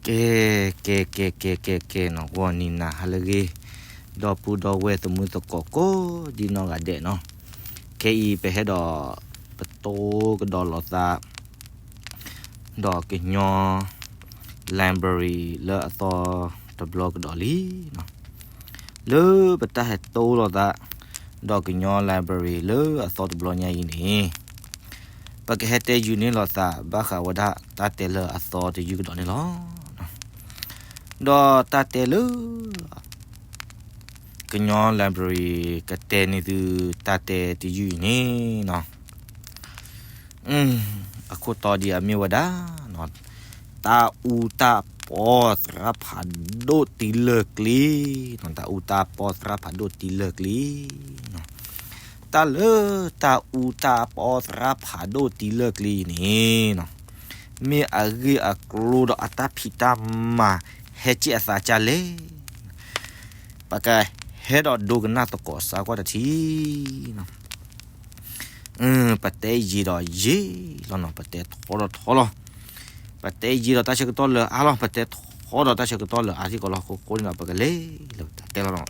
ကဲ ကဲ ကဲ ကဲ ကဲ ကဲနီၤ ဂီၤနံၤနၤဟါလၢအဂ့ၤ, ဒီပုၢ်ဒီဝဲၢ်သမုသကိးကိးဒံနီၢ်ဂၤဒဲးနီၤ, ခဲအံၤပဟဲဒီး ပတိကဒီးလိာ်သး ဒီးကညီ library လၢအသီတဘျီကဒီးလံနီၤ. လၢပတၢ်ဟဲတိလိာ်သး ဒီးကညီ library လၢအသီတဘျီညါအံၤန့ၣ် ပကဟဲတဲယုာ်န့ၢ်လိာ်သး ဘၣ်ဃးဝဲဒၣ်တၢ်တဲလၢအသီတယုၢ်ကဒီးန့ၣ်လီၤ. ဒီးတၢ်တဲလၢ ကညီ library ကတဲန့ၢ်သုတၢ်တဲတယုၢ်အံၤန့ၣ်နီၤ, အခိၣ်တီဒ်အမ့ၢ်ဝဲဒၣ် တၢ်အူတၢ်ပီသရၣ်ဖးဒိၣ်တံၤလၢာ်ကျ့, တၢ်အူတၢ်ပီသရၣ်ဖးဒိၣ်တံၤလၢာ်ကျ့, တၢ်လၢတၢ်အူတၢ်ပီသရၣ်ဖးဒိၣ်တံၤလၢာ်ကျ့အံၤန့ၣ်နီၤ, မ့ၢ်အဂ့ၢ်အကျိၤဒီးအတၢ်ဖံးတၢ်မၤဟဲကဲအသးကၢ်လဲၣ်. ပကဟဲဒီးဒိကနၣ်သကိးစၢ်ကွၢ်တထံၣ်နီၤ. ပတဲယံာ်ဒီးယံာ်လီၤနီၤ, ပတဲထီဒီးထီလီၤ. ပတဲယံာ်ဒီးတၢ်ဆၢကတီၢ်လၢအါလီၤ, ပတဲထီဒီးတၢ်ဆၢကတီၢ်လၢအါထံၣ်ကီးလီၤ. အဃိဃိန့ၣ်ဒီး ပကလဲၤလၢပတၢ်တဲလီၤနီ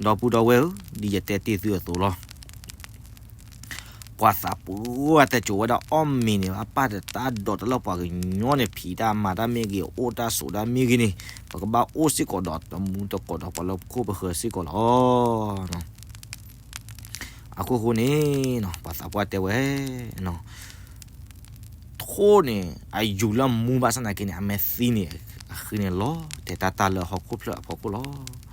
ၤ. ဒီပုၢ်ဒီဝဲၢ်ဧၢ, ဒ်ယတဲတ့ၢ်သုအသိးလီၤ. ပှၤသးပှၢ်တစိၤဝဲဒၣ်အီၣ်မ့ၤန့ၣ် အပၢ်တတၢ်ဒိးတၢ်လၢပှၤကညီန့ၣ် ဖံးတၢ်မၤတၢ်မ့ၢ်ဂ့ၤ အိၣ်တၢ်ဆိးတၢ်မ့ၢ်ဂ့ၤန့ၣ် ပကဘၣ်အိၣ်စ့ၢ်ကီးဒီးတမူတကိးဒီးပှၤလၢပခိၣ်ပဃၢၤစ့ၢ်ကီးလီၤ. အခိၣ်ဃိန့ၣ်နီၤ ပှၤသးပှၢ်တဲဝဲ ထိၣ်န့ၣ် အယူၤလၢမူဘၣ်ဆၣ်သနာ်က့န့ၣ် အမ့ၢ်သံန့ၣ် အဃံန့ၣ်လီၤတဲာ်တၢ်တၢ်လၢဟီၣ်ခိၣ်ဖျၢၣ်အဖီခိၣ်လီၤ.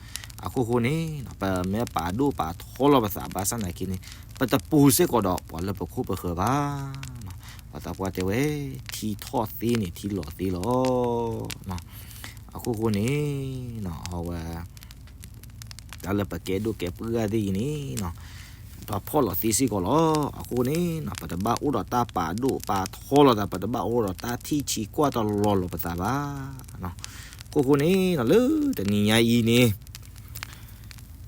အခိၣ်ဃိန့ၣ် ပမ့ၢ်ပာ်ဒိၣ်ပာ်ထီလီၤပသးဘၣ်ဆၣ်သနာ်က့န့ၣ် ပတပူၤစ့ၢ်ကီးဒီးပှၤလၢပခိၣ်ပဃၢၤဘၣ်. ပှၤသးပှၢ်တဲဝဲ ထံထီၣ်သ့န့ၣ်ထံလီၤသ့လီၤ. အခိၣ်ဃိန့ၣ် အဝဲ တၢ်လၢပကဲဒိၣ်ကဲပှၢ်သ့ၣ်အံၤန့ၣ် ပဖီၣ်လီၤသ့စ့ၢ်ကီးလီၤ. အဃိန့ၣ် ပတဘၣ်အိၣ်ဒီးတၢ်ပာ်ဒိၣ်ပာ်ထီလီၤသး, ပတဘၣ်အိၣ်ဒီးတၢ်ထံၣ်ဆံးကွၢ်တလီၤလီၤပသးဘၣ်. အခိၣ်ဃိန့ၣ် လၢတနံၤညါအံၤန့ၣ်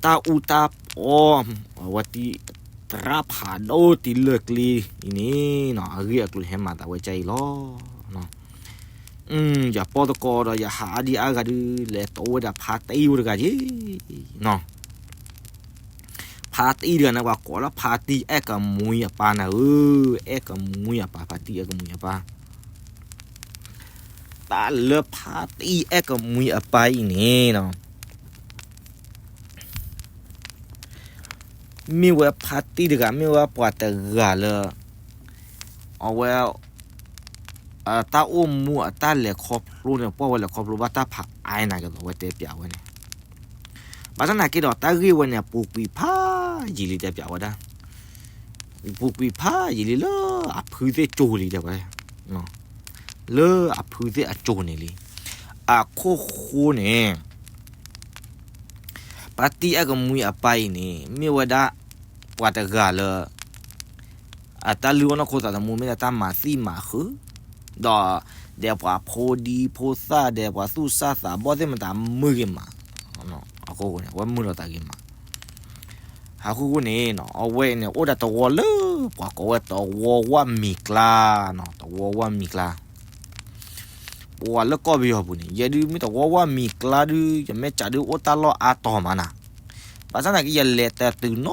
တၢ်အူတၢ်ပီ အဝဲသရၣ်ဖးဒိၣ်တံၤလၢာ်ကျ့အံၤန့ၣ် အဂ့ၢ်အကျိၤဟဲမၤသးဝဲကအံၤလီၤ. ယပီၢ်သကိးဒီးယဟးအါဒံအါဂၤဒုး လဲၤတိဝဲဒၣ်ဖါတံၢ်အိၣ်တဂၤက့ၤနီၤ. ဖါတံၢ်တဂၤန့ၣ် ပှၤကိးလၢဖါတံၢ်အဲၣ်ကမှံအပၢ်နၤဧၢ, အဲၣ်ကမှံအပၢ်, ဖါတံၢ်အဲၣ်ကမှံအပၢ်. တၢ်လၢဖါတံၢ်အဲၣ်ကမှံအပၢ်အံၤန့ၣ်နီၤ မ့ၢ်ဝဲဖါတံၢ်တဂၤ မ့ၢ်ဝဲပှၤတဂၤလၢ အဝဲ တၢ်အိၣ်မူအတၢ်လဲၤခီဖျိန့ၣ် ပှၢ်ဝဲလဲၤခီဖျိဘၣ်တၢ်ဖးအါနၤက့ၤလီၤ အဝဲတဲပျးဝဲန့ၣ်. ဘၣ်ဆၣ်သနာ်က့ဒီး တၢ်ဂ့ၢ်ဝဲန့ၣ် အပူၤကွံာ်ဖးယံာ်လံတဲပျးဝဲဒၣ်. ပူၤကွံာ်ဖးယံာ်လံလၢအဖုသ့ၣ်ကိၤလံတဲဝဲ, လၢအဖုသ့ၣ်အကိၤန့ၣ်လံ. အခိၣ်ဃိန့ၣ် ဖါတံၢ်အဲၣ်ကမှံအပၢ်အံၤန့ၣ် မ့ၢ်ဝဲဒၣ် ပှၤတဂၤလၢ အတၢ်လုၢ်အီၣ်နီၢ်ခိသးသမူ မ့ၢ်ဒၣ်တၢ်မၤသံၣ်မၤဃုာ်, ဒီး ဒီးပှၤဖိဒံဖိသၣ် ဒီးပှၤသူၣ်စၢ်သးဘီၣ်သ့ၣ်မတၤမုာ်ဂ့ၤမး, အဃိန့ၣ် အဝဲမုာ်လိာ်သးဂ့ၤမး. အဃိဃိန့ၣ် အဝဲန့ၣ် အိၣ်ဒၣ်တဝီလၢ ပှၤကိးဝဲတဝီဝၣ်မံၤကျါနီၤ, တဝီဝၣ်မံၤကျါ ပှၤလၢကီၢ်ပယီၤပူၤန့ၣ် ယဲဒုးမ့ၢ်တဝီဝၣ်မံၤကျါဒုး ယမ့ၢ်စံးဒုးအိၣ်တၢ်လီၢ်အါတီၤမးနၤ. ဘၣ်ဆၣ်သနာ်က့ ယလဲၤတတုၤနီ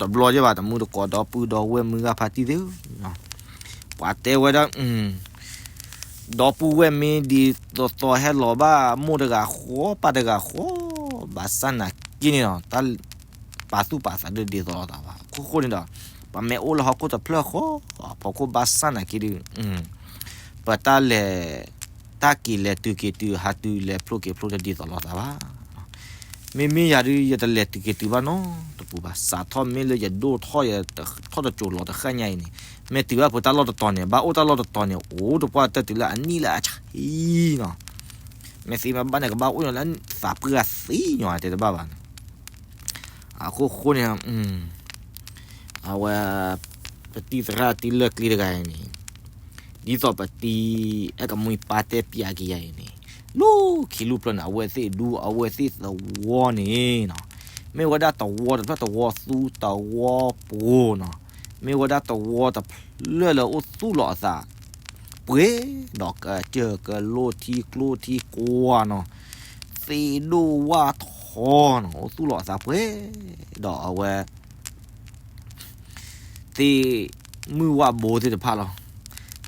တဘျီယဲဘၣ် တမူတကိးဒီပုၢ်ဒီဝဲၢ်မုၢ်ဂၤဖါတံၢ်သ့ၣ်ဧၢ, ပှၤတဲဝဲဒၣ် ဒီပုၢ်ဝဲၢ်မ့ၢ်ဒ်သိးသိးဟဲလီၤဘၣ် မိၢ်တဂၤဃီ ပၢ်တဂၤဃီ, ဘၣ်ဆၣ်သနာ်က့န့ၣ်ဒီး တၢ်ပာ်သူၣ်ပာ်သးဒုးဒ်သိးလိာ်သးဘၣ်. အခိၣ်ဃိန့ၣ်ဒီး ပမ့ၢ်အိၣ်လၢဟီၣ်ခိၣ်တဖျၢၣ်ဃီ အဖီခိၣ်ဘၣ်ဆၣ်သနာ်က့ဒုး ပတၢ်လဲၤ တၢ်က့ၤလဲၤတုၤက့ၤတုၤ ဟးတုၤလဲၤဖျိက့ၤဖျိတဒ်သိးလိာ်သးဘၣ်. မ့မ့ၢ်ယၤဒုး ယတလဲၤတုၤက့ၤတုၤဘၣ်နီတပူၤဘၣ်. စးထီၣ်မ့ၢ်လၢယဒိၣ်ထီၣ်ယထီၣ်တစိၤလီၤတဃၣ်ညါအံၤန့ၣ် မ့ၢ်တုၤဘၣ်ဖဲတၢ်လီၢ်တတီၤန့ၣ် ဘၣ်အိၣ်တၢ်လီၢ်တတီၤန့ၣ် အိၣ်တပှၢ်တၢၢ်တုၤလၢအနံၣ်လၢအဆံနီၤ. မ့ၢ်သ့မ့ၢ်ဘၣ်န့ၣ် ကဘၣ်အိၣ်ညီလၢသးပှၢ်သံညီတဲတဘၣ်ဘၣ်န့ၣ်. အခိၣ်ဃိန့ၣ် အဝဲ ပတံၤသရၣ်တံၤလၢာ်ကျ့တဂၤအံၤန့ၣ် ဒ်သိးပတံၤအဲၣ်ကမှံပၢ်တဲပျးက့ၤယၤအံၤန့ၣ် လၢခံလၢပျၢၤန့ၣ် အဝဲသ့ၣ်ဒူအဝဲသ့ၣ်သဝီန့ၣ်နီၤ မ့ၢ်ဝဲဒၣ်တဝီတဖျၢၣ်တဝီသူတဝီပှိၤနီၤ မ့ၢ်ဝဲဒၣ်တဝီတဖျၢၣ်လၢအိၣ်သူၣ်လီၤအသး ပှဲၤဒီးကစၢၢ်ကလိထံကျိထံကွၢ်နီၤ, သ့ၣ်ဒိၣ်ဝၣ်ထီနီၤ, အိၣ်သူၣ်လီၤအသးပှဲၤဒီးအဝဲ သ့ၣ်မုၢ်ဝၣ်ဘိသ့ၣ်တဖၣ်လီၤ.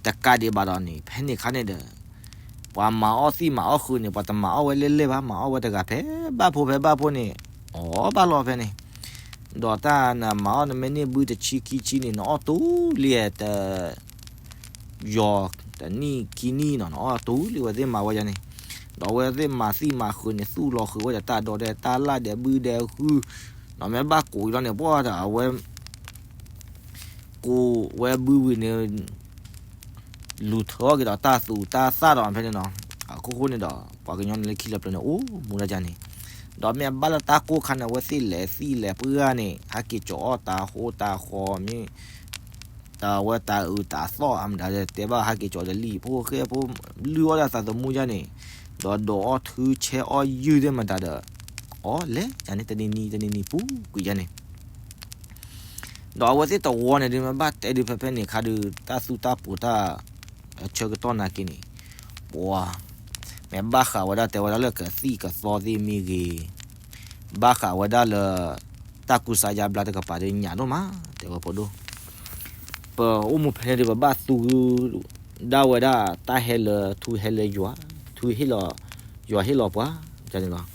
တကးဒံးဘၣ်ဒီးန့ၣ် ဖဲန့ၣ်ခါန့ၣ်ဒီး ပှၤမၤအီၣ်သံၣ်မၤအီၣ်ဃုာ်န့ၣ် ပှၤတမၤအီၣ်ဝဲလဲၣ်လဲၣ်ဘၣ်, မၤအီၣ်ဝဲတဂၤဖဲဘၣ်ဖိဖဲဘၣ်ဖိန့ၣ် အီၣ်ဘၣ်လီၤဖဲန့ၣ်, ဒီးတၢ်နမၤအီၣ်နမ့ၢ်န့ၢ်ဘုတဆံခံဆံန့ၣ် နအီၣ်တူၢ်လံတ ယီၤတနံၣ်ခံနံၣ်နီၤ နအီၣ်တူၢ်လံဝဲသ့ၣ်မၤဝဲယါန့ၣ်, ဒီးအဝဲသ့ၣ်မၤသံၣ်မၤဃုာ်န့ၣ် သူၣ်လီၤဃုာ်ဝဲဒီးတၢ်ဒိးဒဲးတၢ်လၣ်ဒဲးဘုဒဲးဃု, နီၤမ့ၢ်ဘၣ်ကိးအံၤလီၤန့ၣ် ပှၤဒီးအဝဲ ကိးဝဲဘုဝံၤန့ၣ် လူၤထၢအီၣ်က့ၤဒီးတၢ်သူၣ်တၢ်သၣ်ဒီးဖဲန့ၣ်နီၤ, အခိၣ်ဃိန့ၣ်ဒီး ပှၤကညီန့ၣ်လၢခံလၢပျၢၤန့ၣ် အိၣ်မူဒၣ်ယါန့ၣ်, ဒီးမ့ၢ်အဘၣ်လၢတၢ်ကိၢ်ခါန့ၣ် အဝဲသ့ၣ်လဲၤသံၣ်လဲၤပှၢ်န့ၣ် ဟဲက့ၤကၠီၤအီၣ်တၢ်ဟိတၢ်ဃီမ့ၢ် တၢ်ဝဲတၢ်အုးတၢ်သီၣ်အမတၤဒီး တဲဘၣ်ဟဲက့ၤကၠီၤဒီးလံာ်ဖိဃဲဖိ လုၢ်အီၣ်ဒၣ်သးသမူယါန့ၣ်, ဒီးဒိးအီၣ်ထုဆဲအီၣ်ယုၢ်သ့ၣ်မတၤဒီး အီၣ်လဲၤယါန့ၣ် တနံၤနံၤတနံၤနံၤပူၤကွံာ်ယါန့ၣ်, ဒီးအဝဲသ့ၣ်တဝီန့ၣ်ဒုး မ့ၢ်ဘၣ်တဲဒုးဖဲဖဲန့ၣ်ခါဒုး တၢ်သူတၢ်ပူၤတၢ် အဆၢကတီၢ်နာ်က့န့ၣ်, ပှၤ မ့ၢ်ဘၣ်ဃးဝဲဒၣ်တဲဝဲဒၣ်လၢကသံၣ်ကသီသ့ၣ်မ့ၢ်ဂ့ၤ, ဘၣ်ဃးဝဲဒၣ်လၢ တၢ်ကူစါယါဘျါတကပၤဒုးညၣ်ဒိၣ်မး တဲဝဲဖိဒိၣ်, ပအိၣ်မူဖဲန့ၣ်ဒုး ပဘၣ်သူ ဒၣ်ဝဲဒၣ်တၢ်ဟဲလၢထူဟဲလၢယွၤ, ထူဟ့ၣ်လီၤ ယွၤဟ့ၣ်လီၤပှၤ န့ၣ်လီၤ.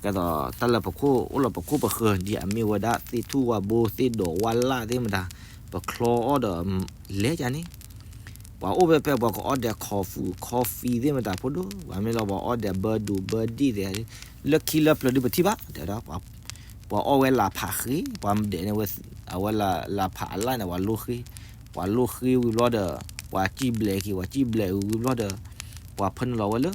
ကဲသိးတၢ်လၢပခိၣ်အိၣ်လၢပခိၣ်ပဃၢၤ ဒ်အမ့ၢ်ဝဲဒၣ်သ့ၣ်ထူၣ်ဝါဘိသ့ၣ်ဒိးဝါလၣ်သ့ၣ်မတၤ, ပချီအီၣ်ဒီးလဲၤယါန့ၣ်, ပှၤအိၣ်ဖဲဖဲပှၤကအီၣ်ဒီး coffee coffee သ့ၣ်မတၤဖိဒိၣ်, ပှၤမ့ၢ်လီၤပှၤအီၣ်ဒီး ဘၢဒူးဘၢဒံၣ်သ့ၣ်, လၢခံလၢပျၢၤဒုးပထံၣ်ဘၣ် တဲဝဲဒၣ် ပှၤအီၣ်ဝဲလၢဖးဃ့, ပှၤဒဲးန့ၣ်ဝဲ အဝဲလၢဖးအလၣ်န့ၣ် ပှၤလိဃ့, ပှၤလိဃ့ဝံၤဘျီဒီး ပှၤစံၣ်ဘျဲးက့ၤ ပှၤစံၣ်ဘျဲးဝံၤဘျီဒီး ပှၤဖၢနုာ်လီၤဝဲလၢ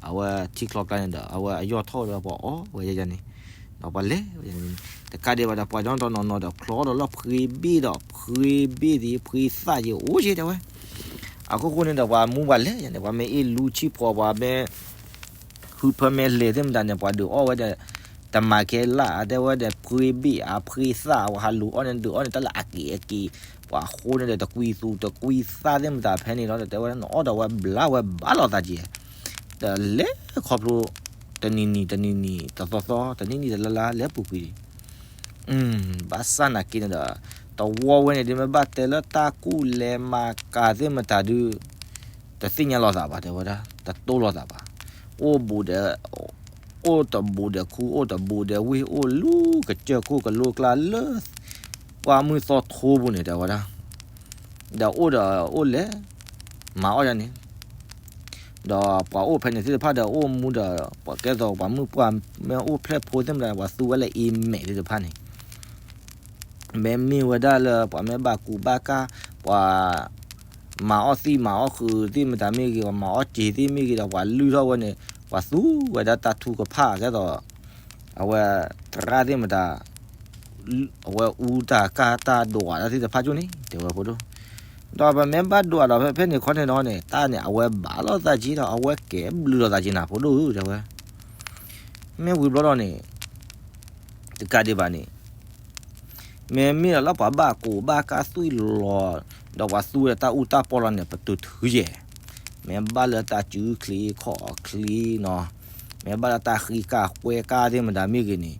အဝဲထံချီကျါန့ၣ်ဒီး အဝဲအယီၢ်ထီၣ်ဒီးပှၤအီၣ်ဝဲယါန့ၣ်, ဒီးပှၤလဲၤဝဲန့ၣ်, တကးဒံးဘၣ်ဒီး ပှၤကညီတနီၤနီၤဒီး ဖျီအီၣ်ဒီးလီၢ်ဖှ့ဘ့ၣ်ဒီး ဖှ့ဘ့ၣ်သ့ၣ် ဖှ့သၣ်က့ၤ အိၣ်က့ၤတဲဝဲ, အခိၣ်ဃိန့ၣ်ဒီး ပှၤမူပှၤလဲၤယါန့ၣ် ပှၤမ့ၢ်အ့ၣ်လူဆံၣ်ဖီ ပှၤမ့ၢ် ဟုဖၢမ့ၢ်လဲၤသ့ၣ်မတၤန့ၣ် ပှၤဒုးအီၣ်ဝဲဒီး တမၤခဲလၢာ် တဲဝဲဒီး ဖှ့ဘ့ၣ်အဖှ့သၣ် ပှၤဟးလူၤအီၣ်န့ၣ် ဒုးအီၣ်န့ၣ် တၢ်လၢအက့ၤအက့ၤ, ပှၤဃိန့ၣ်ဒီး တကွံသူၣ်တကွံသၣ်သ့ၣ်မတၤဖဲန့ၣ်လီၤ တဲဝဲဒၣ် နအီၣ်ဒီးဝဲဘျါဝဲဘၣ်လိာ်သးက့ၤ, ဒီးလဲၤခီဖျိ တနံၤနံၤတနံၤနံၤ တသီသီ တနံၣ်နံၤတလါလါ လဲၤပူၤကွံာ် ဘၣ်ဆၣ်နာ်က့န့ၣ်ဒီး တဝီဝဲန့ၣ်ဒုး မ့ၢ်ဘၣ်တဲလၢတၢ်ကူၣ်လဲၤမၤကၤသ့ၣ်မတၤဒုး တသ့ၣ်ညါလိာ်သးဘၣ် တဲဝဲဒၣ် တတိၢ်လိာ်သးဘၣ်, အိၣ်ဘူးဒီး အိၣ်တဘူးဒီးခူ အိၣ်တဘူးဒီးဝ့ၢ် အိၣ်လူၤကစၢၢ်ခိၣ်ကလိကျါလၢ ပှၢ်မုၢ်သီထိပူၤန့ၣ် တဲဝဲဒၣ်, ဒီးအိၣ်ဒီးအိၣ်လဲၤ မၤအီၣ်ယါန့ၣ် ဒီးပှၤအိၣ်ဖဲန့ၣ်သ့ၣ်တဖၣ်ဒီးအိၣ်မူဒီး ပှၤကဲသိးပှၤမုၣ်ပှၢ်မ့ၢ်အိၣ်ဖျဲၣ်ဖိသ့ၣ်မတၤ ပှၤသူဝဲလၢအ့မဲာ်သ့ၣ်တဖၣ်န့ၣ်, မ့မ့ၢ်ဝဲဒၣ်လၢပှၤမ့ၢ်ဘၣ်ကူဘၣ်ကၢ် ပှၤမၤအီၣ်သံၣ်မၤအီၣ်ဃုာ်သ့ၣ်မတၤမ့ၢ်ဂ့ၤ ပှၤမၤအီၣ်စ့သ့ၣ်မ့ၢ်ဂ့ၤဒီး ပှၤလုၢ်ထီၣ်ဝဲန့ၣ် ပှၤသူဝဲဒၣ်တၢ်ထူကဖၣ်ကဲသိး အဝဲသရၣ်သ့ၣ်မတၤ အဝဲအူတၢ်ကၢ်တၢ်ဒွးတၢ်သ့ၣ်တဖၣ်ကၠိန့ၣ် တဲဝဲဖိဒိၣ်, ဒီးပမ့ၢ်ဘၣ်ဒိးအဒီးဖဲဖဲန့ၣ်ခီန့ၣ်ဒီးန့ၣ် တၢ်န့ၣ် အဝဲဘၣ်လိာ်သးက့ၤဒီး အဝဲကဲဘျုးလိာ်သးက့ၤနၤဖိဒိၣ်ဧၢ တဲဝဲ, မ့ၢ်ဝံၤဘျီဒီးန့ၣ် တကးဒံးဘၣ်န့ၣ် မ့မ့ၢ်လၢပှၤဘၣ်ကူဘၣ်ကၢ်သွံၣ်လီၤ ဒီးပှၤသူဝဲဒီးတၢ်အူတၢ်ပီလီၤန့ၣ် ပတုၤထုယဲၢ်, မ့ၢ်ဘၣ်လၢတၢ်စုချံခီၣ်ချံနီၤ, မ့ၢ်ဘၣ်လၢတၢ်ဃံကၢ်ကွဲကၢ်သ့ၣ်မတၤမ့ၢ်ဂ့ၤန့ၣ်,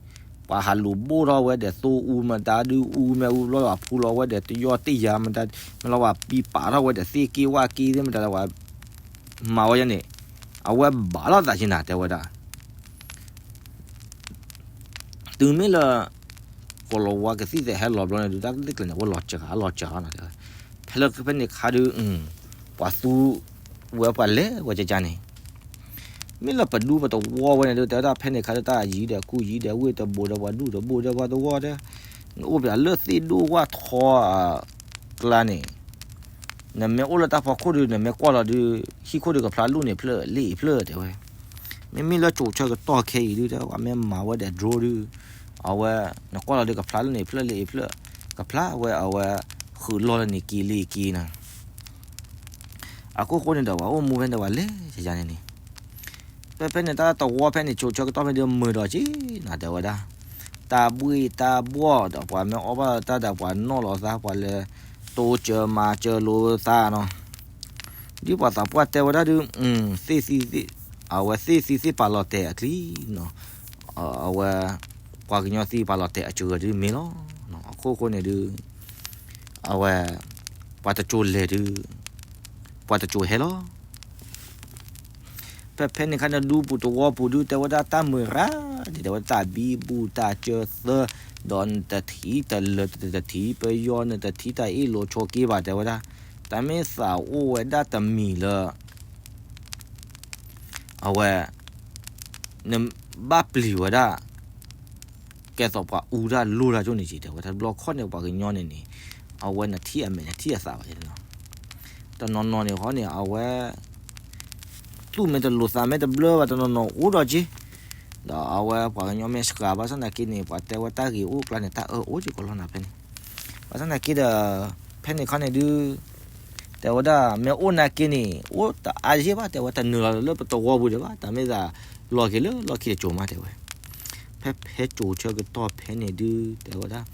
ပှၤဟးလူၤဘိၣ်ထီၣ်ဝဲဒီးသိအူမတၤဒုးအူမ့ၢ်အူဘျီဒီး ပှၤဖူလီၤဝဲဒီးတယီၢ်တယၤမတၤ မ့ၢ်လီၤပှၤပံပာ်ထီၣ်ဝဲဒီးသ့ၣ်က့ၢ်ဝၣ်က့ၢ်သ့ၣ်မတၤဒီးပှၤ မၤဝဲယါန့ၣ်, အဝဲဘၣ်လိာ်သးက့ၤနၤ တဲဝဲဒၣ် တုၤမ့ၢ်လၢ ကိၣ်လၤဝါကသံၣ်သဲးဟဲလီၤဘျီန့ၣ်ဒုး တၢ်ကတၢၢ်ကျဲၤန့ၣ် ဝဲလီၤစှၤလီၤစှၤလီၤနၤတဲဝဲ, ဖဲလၢဖဲန့ၣ်ခါဒုး ပှၤသူဝဲပှၤလဲၤဝဲကကန့ၣ်, မ့ၢ်လၢပဒူပတဝီဝဲန့ၣ်ဒုး တဲဝဲဒၣ်ဖဲန့ၣ်ခါဒုး တၢ်ယံၤဒီးခူယံၤဒီးဝ့ၢ်တဘူးဒီးပှၤဒူၣ်တဘူးဒီးပှၤတဝီဒီး နအိၣ်ပှၤလၢသ့ၣ်ဒိၣ်ဝၣ်ထီအကျါန့ၣ် နမ့ၢ်အိၣ်လၢတၢ်ဖီခိၣ်ဒုး နမ့ၢ်ကွၢ်လီၤဒုး ဟံၣ်ခိၣ်ဒုးကဖျါလူၢ်န့ၣ်ဖျၢၣ်လ့ၣ်အံၤဖျၢၣ်တဲဝဲ, မ့မ့ၢ်လၢကၠိဆၢကတီၢ်ခဲအံၤဒုး တဲဝဲမ့ၢ်မၤဝဲဒီး drone ဒုး အဝဲ နကွၢ်လီၤဒုးကဖျါလူၢ်န့ၣ်ဖျၢၣ်လ့ၣ်အံၤဖျၢၣ်, ကဖျါဝဲအဝဲ ဃုာ်လီၢ်လၢန့ၣ်က့ၤလ့ၣ်က့ၤနၤ အခိၣ်ဃိန့ၣ်ဒီး ပှၤအိၣ်မူဖဲန့ၣ် ပှၤလဲၤယါန့ၣ်န့ၣ်, ဖဲဖဲန့ၣ် တၢ်တဝီဖဲန့ၣ် ကၠိဆၢကတီၢ်ဖဲန့ၣ်ဒုး မုာ်ဒီးက့ၤနၤတဲဝဲဒၣ်, တၢ်ဘှ့ၣ်တၢ်ဘှီၣ်ဒီး ပှၤမ့ၢ်အီၣ်ဘၣ်တၢ်ဒီး ပှၤနီၣ်လီၤသး ပှၤလဲၤတိစၢၤမၤစၢၤလိာ်သးနီၤ, ဒ်ပှၤသးပှၢ်တဲဝဲဒၣ်ဒုး, သ့ၣ်သံ, အဝဲသ့ၣ်သံသ့ၣ်ပာ်လီၤတဲာ်အချံနီၤ, အဝဲ ပှၤကညီသံပာ်လီၤတဲာ်အစှၤဂၤဒုးမ့ၢ်လီၤ. အခိၣ်ဃိန့ၣ်ဒုး အဝဲ ပှၤတစိၤလဲၤဒုး ပှၤတစိၤဟဲလီၤ. ဖဲဖဲန့ၣ်ခါန့ၣ် ဒူပူၤသဝီပူၤဒုး တဲဝဲဒၣ်တၢ်မုာ်ရၣ်ဒံး တဲဝဲဒၣ်တၢ်ဘံဘူတၢ်စၢသၢ, ဒီးနတထံၣ်တလၢာ် တထံၣ်ပယီၤ နတထံၣ်တၢ်အ့ၣ်လိာ်ဆိးက့ဘၣ် တဲဝဲဒၣ်, တၢ်မ့ၢ်သးအိၣ်ဝဲဒၣ်တမံၤလၢ အဝဲ နဘၣ်ပျံၤဝဲဒၣ် ကဲသိးပှၤအူတၢ်လိၢ်တၢ်ကၠိန့ၣ်က့ တဲဝဲဒၣ်, တဘျီခီန့ၣ် ပှၤကညီန့ၣ်န့ၣ် အဝဲနထံၣ်အမဲာ်နထံၣ်အသးဘၣ်, တနီၤနီၤန့ၣ်ဃီန့ၣ် အဝဲ သူၣ်မ့ၢ်တလိၤသးမ့ၢ်တဘျၢဘၣ် တနီၤနီၤအိၣ်ဒီးက့, ဒီးအဝဲပှၤကညီမ့ၢ်စှၤဘၣ်ဆၣ်သနာ်က့န့ၣ် ပှၤတဲဝဲတၢ်ဂ့ၤအိၣ်ကျါန့ၣ် တၢ်အၢအိၣ်က့ကီးလီၤနၤဖဲန့ၣ်, ဘၣ်ဆၣ်သနာ်က့ဒီး ဖဲန့ၣ်ခီန့ၣ်ဒုး တဲဝဲဒၣ် မ့ၢ်အိၣ်နာ်က့န့ၣ် အိၣ်တအါယဲၢ်ဘၣ် တဲဝဲ တနုာ်လီၤလၢပသဝီပူၤဒံးဘၣ် တၢ်မ့ၢ်သးလီၤက့ၤလၢလီၢ်ခံတစိၤမး တဲဝဲ, ဖဲဖဲစိၤဆၢကတီၢ်ဖဲန့ၣ်ဒုး တဲဝဲဒၣ်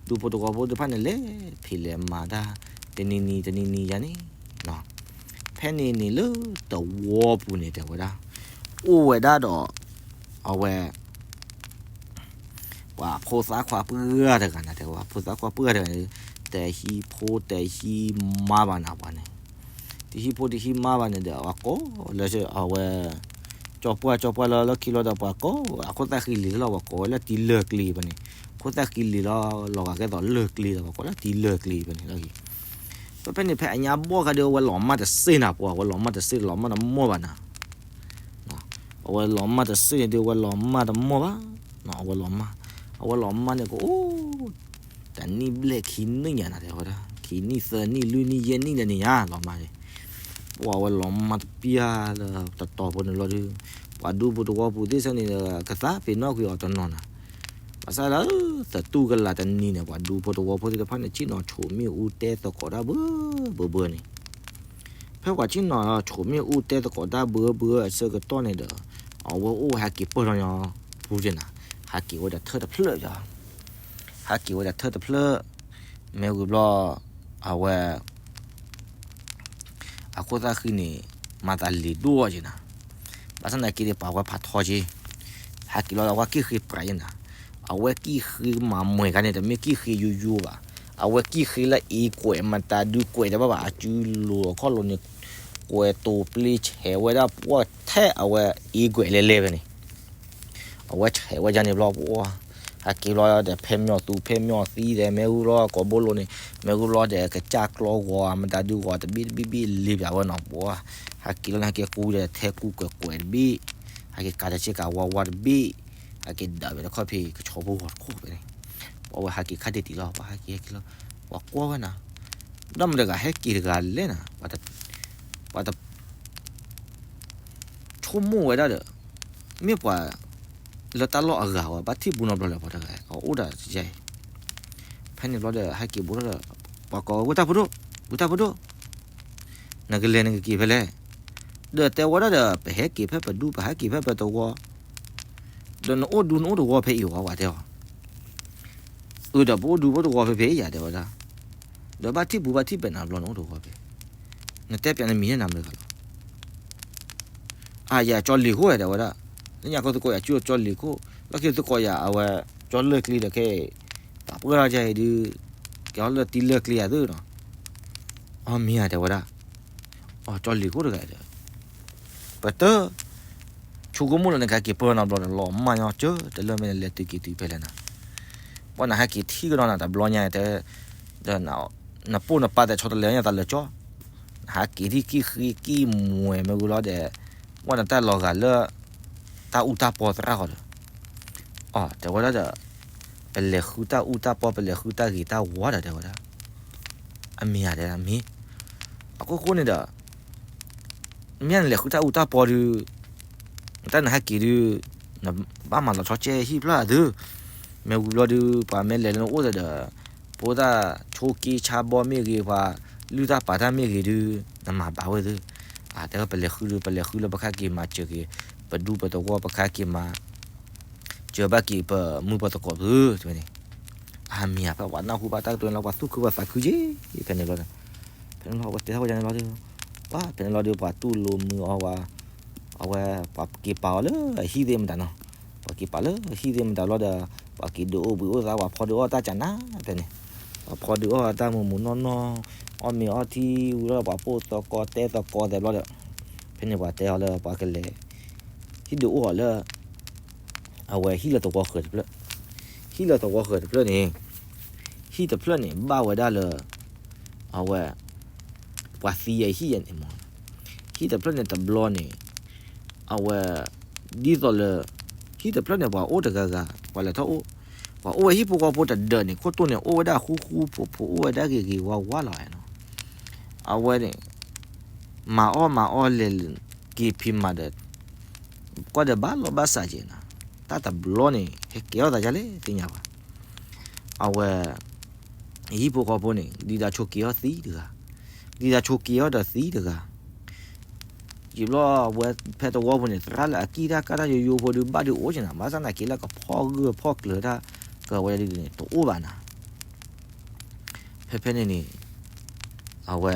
ဒူဖိသဝီဖိသ့ၣ်တဖၣ်န့ၣ် လဲၤဖံးလဲၤမၤတၢ် တနံၤနံၤတနံၤနံၤယါန့ၣ် ဖဲန့ၣ်န့ၣ်လၢသဝီပူၤန့ၣ် တဲဝဲဒၣ် အိၣ်ဝဲဒၣ်ဒီး အဝဲ ပှၤဖိသၣ်ခွါပှၢ်တဂၤန့ၣ် တဲဝဲ ဖိသၣ်ခွါပှၢ်တဂၤန့ၣ် တဟံးဖိတဟံးမါဘၣ်နၤပှၤန့ၣ်, တဟံးဖိတဟံးမါဘၣ်န့ၣ်ဒီး ပှၤကိးလၢအဝဲ ကၠီပှၢ်ကၠီပှၢ်လၢလီၢ်ခံလီၤဒီး ပှၤကိးအခိၣ်သၣ်ဃံလံၤလၢလီၤ ပှၤကိးဝဲလၢတံၤလၢာ်ကျဲပန့ၣ်, ခိၣ်သၣ်ဃံလံၤလီၤ လီၤဂာ်ကဲသိးလၢာ်ကျဲဒီး ပှၤကိးလၢတံၤလၢာ်ကျဲပန့ၣ်လီၤ. ဖဲဖဲန့ၣ် ဖဲအညါဘီၣ်ခါဒီး အဝဲလီၤမၢ်တစ့ၢ်နၤပှၤ အဝဲလီၤမၢ်တစ့ၢ် လီၤမၢ်တမီၢ်ဘၣ်နၤ အဝဲလီၤမၢ်တစ့ၢ်န့ၣ်ဒုး အဝဲလီၤမၢ်တမီၢ်ဘၣ်, အဝဲလီၤမၢ်, အဝဲလီၤမၢ်န့ၣ်ကအိၣ် တနံၣ်ဘျဲၣ်ခံနံၣ်ညါနၤ တဲဝဲဒၣ် ခံနံၣ်သၢနံၣ်လွံၢ်နံၣ်ယဲၢ်နံၣ်ဒီးန့ၣ်ညါ လီၤမၢ်န့ၣ်, ပှၤဝဲလီၤမၢ်တပျၢ်လၢတတီၤဖိန့ၣ်လီၤဒုး, ပှၤဒူဖိသဝီဖိသ့ၣ်စ့ၢ်န့ၣ်ဒီး ကသးပ့ၤနီၣ်ကွံာ်အီၤတနီၤနၤ, ဘၣ်ဆၣ်လၢသတူၢ်ကလာ်တနံၤန့ၣ် ပှၤဒူဖိသဝီဖိသ့ၣ်တဖၣ်န့ၣ် ဆ့ၣ်နီၤဆိးမ့ၣ်အူတဲသကိးတၢ်ဘၢဘၢဘၢန့ၣ် ဖဲပှၤဆ့ၣ်နီၤဆိးမ့ၣ်အူတဲသကိးတၢ်ဘၢဘၢအဆၢကတီၢ်န့ၣ်ဒီး အဝဲအိၣ်ဝဲဟးက့ၤပၢၢ်ထီၣ်ညီပူၤက့ၤနၤ, ဟးက့ၤဝဲဒီးထၢၣ်တဖျၢၣ်, ဟးက့ၤဝဲဒီးထၢၣ်တဖျၢၣ်, မ့ၢ်ဝံၤဘျီ အဝဲ အခိၣ်သၣ်ဃံန့ၣ် မၤသးလံၤဒိၣ်က့ၤနၤ, ဘၣ်ဆၣ်သနာ်က့ဒီး ပှၤဝဲဖးထီက့ၤ, ဟးက့ၤလီၤဒီး အဝဲကံၢ်ဃ့ပြးက့ၤနၤ, အဝဲကံၢ်ဃ့မၤမွဲၤခါန့ၣ် တမ့ၢ်ကံၢ်ဃ့ယိယိဘၣ်, အဝဲကံၢ်ဃ့လၢအ့ကွဲးမတၤဒုးကွဲးတဘၣ်ဘၣ် အစုလိၤအခီၣ်လိၤန့ၣ်, ကွဲးတိာ်ပျ့ၤဆဲးဝဲဒၣ်ပှၢ်ထဲအဝဲအ့ကွဲးလဲၤလဲၤဖဲန့ၣ် အဝဲဆဲးဝဲဒၣ်န့ၣ်ဘျီပှၤ, ဟဲက့ၤဘျီဒီး ဖဲမညီသူ ဖဲမညီသံဒီး မ့ၢ်ဝံၤဘျီကိးဘိလိၤန့ၣ်, မ့ၢ်ဝံၤဘျီဒီး ကစၢ်ကျီဂီၤ မတၤဒုးဂီၤတဘ့ၣ်တဘ့ၣ်ဘ့ၣ်လ့ၤပၠးဝဲနီၤပှၤ, ဟဲက့ၤလီၤန့ၣ် ဟဲက့ၤကူဒီး ထဲကူကွဲးကွဲးတဘ့ၣ်, ဟဲက့ၤကးတဆ့ကးဝါဝါတဘ့ၣ်, ဟဲက့ၤဒၣ်ဝဲတခီၣ်ဖံး ကဆီဖိဂီၤတခိၣ်ဖဲန့ၣ်, ပှၤဝဲဟဲက့ၤခါဒံးတံၢ်လီၤ ပှၤဟဲက့ၤဟဲက့ၤလီၤ, ပှၤကွၢ်ဝဲနၤ, ဒီးမတၤတဂၤဟဲက့ၤတဂၤလဲၣ်နၤ, ပှၤတ ဆိကမိၣ်ဝဲဒၣ်ဒီး မ့ၢ်ပှၤလၢတၢ်လီၢ်အဂၤဝဲ ဘၣ်ထံၣ်ဘူးနီတဘျီလၢၤ ပှၤတဂၤအအိၣ်ဒၣ်ယဲၢ်အံၤ, ဖဲန့ၣ်ဘျီဒီး ဟဲက့ၤဘူးထီၣ်ဒီး ပှၤကိးဝဲ ဝံတၢ်ဖိဒိၣ်, ဝံတၢ်ဖိဒိၣ်, နကလဲၤနကက့ၤဖဲလဲၣ်, ဒီးတဲဝဲဒၣ်ဒီး ပဟဲက့ၤဖဲပဒူ ပဟဲက့ၤဖဲပသဝီ, ဒီးနအိၣ်ဒူနအိၣ်သဝီဖဲအံၤဝဲ ပှၤတဲအီၤ အၢ ဒီးပအိၣ်ဒူပအိၣ်သဝီဖဲဖဲအံၤယၤ တဲဝဲဒၣ်, ဒီးဘၣ်ထံၣ်ဘူးဘၣ်ထံၣ်ပဲာ်နၤဘျီနအိၣ်သဝီဖဲ, နတဲပျးနမံၤန့ၣ်နမတၤတဂၤလီၤ, အါယၤကၠီလ့ၤခိၣ် တဲဝဲဒၣ်, လၢညါခီသကိးယၤကၠီလ့ၤခိၣ်, လီၢ်ခံသကိးယၤအဝဲ ကၠီလၢာ်ကျ့ဒီးခဲအံၤ, ပာ်ပှၢ်ထီၣ်ယၤအံၤဒုး, ကဲထီၣ်လၢတံၤလၢာ်ကျ့ယၤသုနီၤ, အီ မ့ၢ်ဧါ တဲဝဲဒၣ်, အီ ကၠီလ့ၤခိၣ်တဂၤဒီး ပတ ဆိကမိၣ်လၢနကဟဲက့ၤပၢၢ်နီတဘျီဒီး လီၤမၢ်ညီကၢ တလၢမ့ၢ်နလဲၤတုၤက့ၤတုၤဖဲလဲၣ်နၤ, ပှၤနဟဲက့ၤထံၣ်ကဒီးနၤ တဘျီညါတဲ, ဒီး နပိၢ်နပၢ်တဲဆီတလဲညါသးလၢာ်ကၠီ, နဟဲက့ၤထံၣ်ကံၢ်ဃံကံၢ်မွဲၤမ့ၢ်ဝံၤလီၤဒီး, ပှၤနတၢ်လီၤဂာ်လၢ တၢ်အူတၢ်ပီသရၣ်ဃီဒီး, အီ တဲဝဲဒၣ်ဒီး, ပလဲၤဃုတၢ်အူတၢ်ပီ ပလဲၤဃုတၢ်ဂ့ၤတၢ်ဝါဒီး တဲဝဲဒၣ်, အမ့ၢ်ဧါ တဲမ့ၢ်, အခိၣ်ဃိန့ၣ်ဒီး မ့ၢ်နလဲၤဃုတၢ်အူတၢ်ပီဒုး, နတၢ်နဟဲက့ၤဒုး, နဘၣ်မၤလီၤဆီကဲဟံၣ်ဖျၢၣ်သု, မ့ၢ်ဝံၤဘျီဒုး ပှၤမ့ၢ်လဲၤလၢနအိၣ်ဒီး, ဖိသၣ်ဆိးက့ဆါဘီမ့ၢ်ဂ့ၤ ပှၤလုၢ်တၢ်ပာ်တၢ်မ့ၢ်ဂ့ၤဒုး, နမၤဘၣ်ဝဲသု, တဲဝဲပလဲၤဃုဒုး ပလဲၤဃုလၢပခါက့ၤမၤစၢၤက့ၤ, ပဒူပသဝီပခါက့ၤမၤ စၢၤဘၣ်က့ၤပမုၢ်ပသကိးသု, တဲဝဲန့ၣ်, အမ့ၢ်ဧါ ဖဲပှၤနၢ်ဟူဘၣ်တၢ်ကတိၤန့ၣ်လီၤ ပှၤသူၣ်ခုပှၤသးခုက့ၤ, ဖဲန့ၣ်ဘျီဒီး, ဖဲန့ၣ်လီၤ ပှၤတဲထီၣ်ဝဲဒၣ်န့ၣ်လီၤဒီး, ပှၤဖဲန့ၣ်လီၤဒီး ပှၤတူၢ်လိာ်မုာ်အီၤဝဲ, အဝဲပှၤက့ၤပာ်အီၤလၢအဟံၣ်သ့ၣ်မတၤနီၤ, ပှၤက့ၤပာ်လၢအဟံၣ်သ့ၣ်မတၤဘျီဒီး ပှၤက့ၤဒုးအိၣ်ဘှံးအိၣ်သါ ပှၤဖီဒုးအီၣ်တၢ်ကနၣ်ဖဲန့ၣ်, ပှၤဖီဒုးအီၣ်တၢ်မုာ်မုာ်နီၢ်နီၢ်, အီၣ်မ့ၤအီထံဝံၤလီၤ ပှၤပိာ်သကိးတဲသကိးသဲးဘျီဒီး ဖဲန့ၣ်ပှၤတဲအီၤလၢပှၤကလဲၤ ဟံၣ်ဒုးအိၣ်အီၤလၢ အဝဲဟံၣ်လၢသဝီဃၢၤတဖျၢၣ်, ဟံၣ်လၢသဝီဃၢၤတဖျၢၣ်န့ၣ်, ဟံၣ်တဖျၢၣ်န့ၣ် ဘၣ်ဝဲဒၣ်လၢ အဝဲ ပှၤသံအဟံၣ်ယဲန့ၣ်မး, ဟံၣ်တဖျၢၣ်န့ၣ်တဘျီန့ၣ် အဝဲ ဒ်သိးလၢ ဟံၣ်တဖျၢၣ်န့ၣ် ပှၤအိၣ်တဂၤဂၤ ပှၤလဲၤထီၣ်အိၣ်, ပှၤအိၣ်ဝဲဟံၣ်ဖိဃီဖိတဒၢးန့ၣ် ခိၣ်တိၢ်န့ၣ် အိၣ်ဝဲဒၣ်ဃူဃူဖိးဖိး အိၣ်ဝဲဒၣ်ဂ့ၤဂ့ၤဝါဝါလီၤနီၤ, အဝဲန့ၣ် မၤအီၣ်မၤအီၣ်လဲၤက့ၤဖံးမၤဒီး ကွၢ်ဒီးဘၣ်လီၢ်ဘၣ်စးကဲနီၤ, တၢ်တဘျီန့ၣ် ဟဲကဲထီၣ်သးဒ်လဲၣ်သ့ၣ်ညါဘၣ်, အဝဲ ဟံၣ်ဖိဃီဖိန့ၣ် ဒ်တၢ်ဆိးက့အီၣ်သံတဂၤ, ဒ်တၢ်ဆိးက့အီၣ်ဒီးသံတဂၤ, ယံာ်ဘျီဝဲဖဲသဝီပူၤန့ၣ် သရၣ်လၢအကံၣ်တၢ်ကၢ်တၢ်ယိယိဖိဒုး ဘၣ်ဒုးအိၣ်က့နီၤ, ဘၣ်ဆၣ်သနာ်က့လၢကဖီၣ်ဂၢၢ်ဖီၣ်ကျၢၤတၢ် ကဝဲဒၣ်ဒ်န့ၣ် တအိၣ်ဘၣ်နီၤ, ဖဲဖဲန့ၣ်န့ၣ် အဝဲ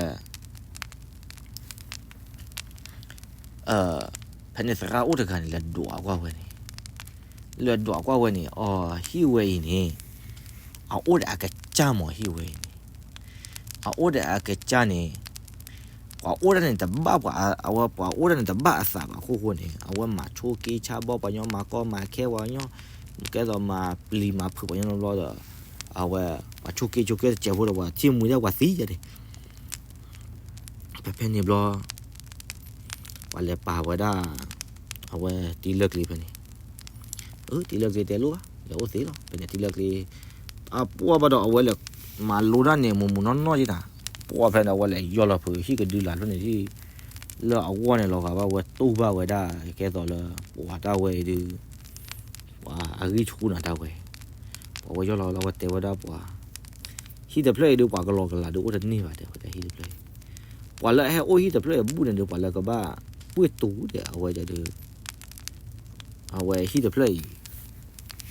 ဖဲန့ၣ်သရၣ်အိၣ်တဂၤန့ၣ် လဲၤဒွးကွၢ်ဝဲန့ၣ်, လဲၤဒွးကွၢ်ဝဲန့ၣ် အီၤ ဟံၣ်ဝဲအံၤန့ၣ် အအိၣ်ဒီးအကစၢ်မး ဟံၣ်ဝဲအံၤန့ၣ်, အအိၣ်ဒီးအကစၢ်န့ၣ် ပှၤအိၣ်ဒၣ်န့ၣ်တဘၣ်ပှၤ, အဝဲပှၤအိၣ်ဒၣ်န့ၣ်တဘၣ်အသးဘၣ်အဃိန့ၣ် အဝဲမၤဆိက့ဆါဘီပှၤညီ မၤကီမၤခဲပှၤညီ, ကဲသိးမၤပျံၤမၤဖုးပှၤညီဘျီဒီး အဝဲပှၤဆိက့ဆိက့တစဲးဖိဒီး ပှၤထံၣ်မှံဒၣ်ပှၤသံယဲန့ၣ် ဖဲဖဲန့ၣ်ဘျီ ပှၤလဲၤပာ်ဝဲဒၣ် အဝဲတံလၢကျ့ဖဲန့ၣ်, အၢ တံလၢကျ့တဲလိၣ်ဘၣ် လဲၤအိၣ်သ့လီၤ ဖဲန့ၣ်တံလၢကျ့, အပှၢ်ဘၣ်ဒီးအဝဲလဲၤမၤလိတၢ်န့ၣ် မုာ်မုာ်နီၢ်နီၢ်က့တၢ်, ပှၢ်ဖဲန့ၣ် အဝဲလဲၤယီၢ်လီၤဖုးဟံၣ်ကဒုလာ်ဖဲန့ၣ်ဒ် လၢအဂီၢ်န့ၣ်လီၤဂာ်ဘၣ်ဝဲတူၢ်ဘၣ်ဝဲဒၣ် ကဲသိးလၢ ပှၤတၢ်ဝဲအံၤဒုး ပှၤအဂံၢ်ဆူၣ်နၤတၢ်ဝဲ, ပှၤဝဲယီၢ်လီၤလၢအဝဲတဲဝဲဒၣ်ပှၤ ဟံၣ်တဖျၢၣ်အံၤဒုး ပှၤကလီကလးဒုးအိၣ်တန့ၢ်ဘၣ် တဲဝဲဒၣ်ဟံၣ်တဖျၢၣ်အံၤ, ပှၤလၢအဟဲအိၣ်ဟံၣ်တဖျၢၣ်အံၤဘူၣ်န့ၣ်ဒုး ပှၤလၢကဘၣ်ပှ့ၢ်တူၤဒီး အဝဲဒၣ်ဒုး အဝဲဟံၣ်တဖျၢၣ်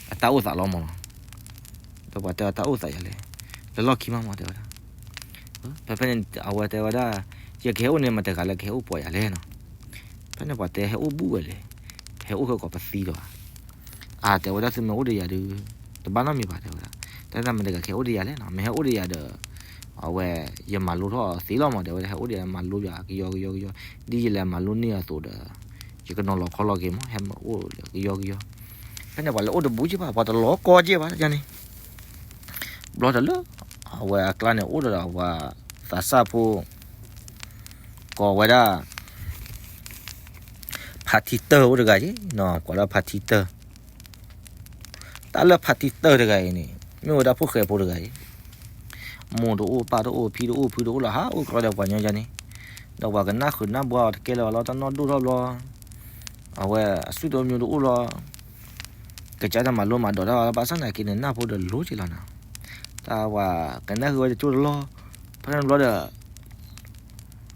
အံၤ အတၢ်အိၣ်သးလီၤမးလီၤ, ဒီးပှၤတဲအတၢ်အိၣ်သးယၤလဲၣ်, လၢလီၢ်ခံမးမး တဲဝဲဒၣ်, ဖဲဖဲန့ၣ် အဝဲတဲဝဲဒၣ် ယကဟဲအိၣ်န့ၣ် မတဂၤလၢကဟဲအိၣ်ပိာ်ယၤလဲၣ်နီၤ, ဖဲန့ၣ်ပှၤတဲဟဲအိၣ်ဘူၣ်ဝဲလဲၣ်, ဟဲအိၣ်ခဲကိးပသံလီၤဧါ အါ တဲဝဲဒၣ် သုမ့ၢ်အိၣ်ဒီးယၤဒုး တဘၣ်နီတမံၤဘၣ် တဲဝဲဒၣ်, တဲဒၣ်မတဂၤကဟဲအိၣ်ဒီးယၤလဲၣ်နီၤ, မ့ၢ်ဟဲအိၣ်ဒီးယၤဒီး အဝဲ ယမၤလိထီၣ်သ့လီၤမး တဲဝဲဒၣ်, ဟဲအိၣ်ဒီးယၤမၤလိယၤကယီကယီကယီ, ဒ်ယလဲၤမၤလိန့ၢ်အသိးဒီး ယကနီၤလီၤခီလီၤက့ၤမး ဟဲမၤအိၣ်လၢကယီကယီ, ဖဲန့ၣ်ပှၤလဲၤအိၣ်တဘူးက့ဘၣ် ပှၤတလီၤကီက့ဘၣ်န့ၣ်, ဘျီတၢ်လၢ အဝဲအကျါန့ၣ် အိၣ်ဒီးပှၤသးစၢ်ဖိ ကိးဝဲဒၣ် ဖါထံတၢၢ်အိၣ်တဂၤက့နီၤ, ကိးဒၣ်ဖါထံတၢၢ်, တၢ်လၢဖါထံတၢၢ်တဂၤအံၤန့ၣ် မ့ၢ်ဝဲဒၣ်ဖိၣ်ဃဲဖိတဂၤအံၤ, မိၢ်တအိၣ်ပၢ်တအိၣ်ဖံတအိၣ်ဖုတအိၣ်လီၤ ဟးအိၣ်ကရၢဒီးပှၤညီယါန့ၣ်, ဒီးပှၤကနၣ်ဃုာ်နၢ်ဘှါအီၤတကဲလၢၤဘၣ်လီၤ တၢ်နီၢ်ဒိၣ်ထီၣ်ဘျီ, အဝဲအစုတမၠိတအိၣ်လီၤ, ကစၢ်တၢ်မၤလိမၤဒိးတၢ်ဘၣ် ဘၣ်ဆၣ်သနာ်က့န့ၣ် နၢ်ဖိဒီးလိၤက့လီၤနီၤ, တၢ်ပှၤကနၣ်ဃုာ်ဝဲတကၠိၢ်တလီၢ်, ဖဲန့ၣ်ဘျီ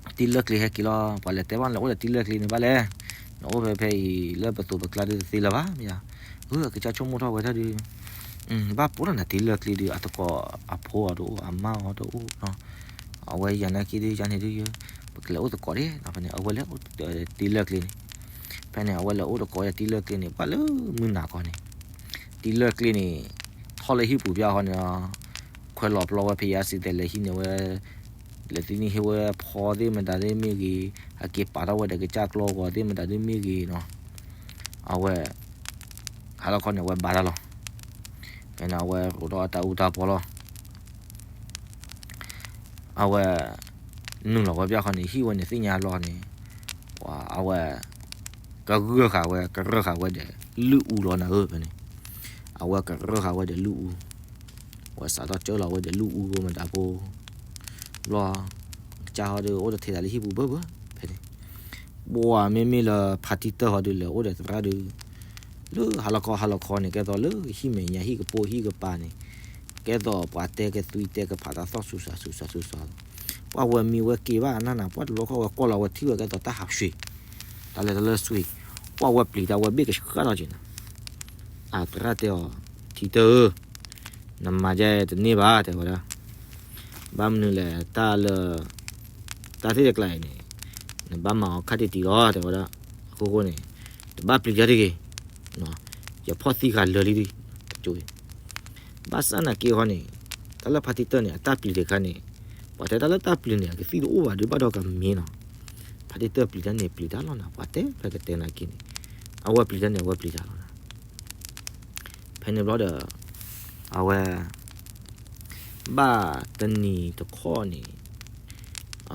ဒီး တံလၢကျ့ဟဲက့ၤလီၤ, ပှၤလဲၤတဲဘၣ်လဲၤအိၣ်ဒီးတံလၢကျ့န့ၣ်ဘၣ်လဲၣ်, နအိၣ်ဖဲဖဲအံၤလၢပသိးပကျါဒုးတသ့လၢၤဘၣ်မ့ၢ်ဧါ, အၢ အကစၢ်ဆိကမိၣ်ထီၣ်ဝဲဒၣ်ဒုး, ဘၣ်ပိာ်ထီၣ်နၤတံလၢကျ့ဒုး အသကိးအဖိအီၤတအိၣ် အမါအီၤတအိၣ်နီၤ, အဝဲယၤနာ်က့ဒုး ယၤန့ၣ်ဒုး ပကလဲၤအိၣ်သကိးဒၣ်နီၤ, ဖဲန့ၣ် အဝဲလဲၤအိၣ်တံလၢကျ့န့ၣ်, ဖဲန့ၣ် အဝဲလဲၤအိၣ်သကိးဒီးတံလၢကျ့န့ၣ် ဘၣ်လၢမုၢ်နၤခီန့ၣ်, တံလၢကျ့န့ၣ် ထီၣ်လၢဟံၣ်ပူၤပျၢ်ဃီန့ၣ် ခွဲးလီၤပျီဝဲဖယါစံးတဲလဲၤဟံးန့ၢ်ဝဲ, လဲၤသံန့ၢ်ဟ့ၣ်ဝဲဖီသ့ၣ်မတၤသ့ၣ်မ့ၢ်ဂ့ၤ, အက့ၤပာ်ထီၣ်ဝဲဒီးကစၢ်ကျီဂီၤသ့ၣ်မတၤသ့ၣ်မ့ၢ်ဂ့ၤနီၤ, အဝဲ ဟါလီၤခီန့ၣ် အဝဲဘါတၢ်လီၤ, ဖဲန့ၣ် အဝဲရိးထီၣ်အတၢ်အူတၢ်ပီလီၤ, အဝဲ နုာ်လီၤဝဲပျၢ်ဃီန့ၣ် ဟံၣ်ဝဲန့ၣ်သ့ၣ်ညါလီၤန့ၣ်, ပှၤအဝဲ ကဂၢၢ်ဃာ်ဝဲ ကရၢဃာ်ဝဲဒီး လုၢ်အူလီၤနၤဧၢ ဖဲန့ၣ်, အဝဲကရၢဃာ်ဝဲဒီးလုၢ်အူ, အဝဲစးထီၣ်ကၢလီၤဝဲဒီးလုၢ်အူဂိၢ်မတၤဖိ, ဘျီ ကစၢ်ဟီဒီးအိၣ်တထဲသးလၢဟံၣ်ပူၤဘၢဘၢ, ဖဲန့ၣ် ပှၤမ့မ့ၢ်လၢဖါတံၢ်တၢၢ်ဟီဒုး လဲၤအိၣ်ဒီးသရၣ်ဒုး လၢဟါလီၤခီဟါလီၤခီန့ၣ် ကဲသိးလၢဟံၣ်မဲာ်ညါဟံၣ်ကပိၢ်ဟံၣ်ကပၤန့ၣ်, ကဲသိးပှၤတဲကသွံတဲကဖးတၢ်သီၣ်ဆူၣ်စှၤဆူၣ်စှၤဆူၣ်စှၤလီၤ, ပှၤဝဲမံဝဲက့ၤဘၣ်အနၢ်နၤ ပှၤတဘျီခီဝဲကွၢ်လီၤဝဲထံၣ်ဝဲကဲသိးတၢ်ဟးဆှံ, တၢ်လဲၤတၢ်လၢဆှံ, ပှၤဝဲပျံၤတၢ်ဝဲဘ့ၣ်ကဆှၢထီၣ်က့ၤနၤ, အသရၣ်တဲအီၤ, ထံတၢၢ်ဧၢ, နမၤဒ်အံၤတန့ၢ်ဘၣ် တဲဝဲဒၣ်, ဘၣ်မနုၤလဲၣ် တၢ်လၢ တၢ်သ့ၣ်တကျါအံၤန့ၣ်, နဘၣ်မၤအီၤခါတံၢ်တံၢ်လီၤ တဲဝဲဒၣ်. အဃိဃိန့ၣ် တဘၣ်ပျံၤတၢ်တဂ့ၤ, ယဖီၣ်သံဃာ်လၢာ်လံဒံး, တကၠိ, ဘၣ်ဆၣ်နာ်က့ဟီန့ၣ် တၢ်လၢဖါတံၢ်တၢၢ်န့ၣ် အတၢ်ပျံၤတခါန့ၣ်, ပှၤတဲတၢ်လၢတၢ်ပျံၤန့ၣ် အကသံၣ်တအိၣ်ဘၣ်ဒုးဘၣ်ဒီးကမ့ၢ်နီၤ, ဖါတံၢ်တၢၢ်ပျံၤတၢ်န့ၣ် ပျံၤတၢ်လီၤနၤ, ပှၤတဲဖဲကတဲနာ်က့န့ၣ်, အဝဲပျံၤတၢ်န့ၣ် အဝဲပျံၤတၢ်လီၤနၤ. ဖဲန့ၣ်ဘျီဒီး အဝဲ ဘၣ်တနံၤတခီန့ၣ်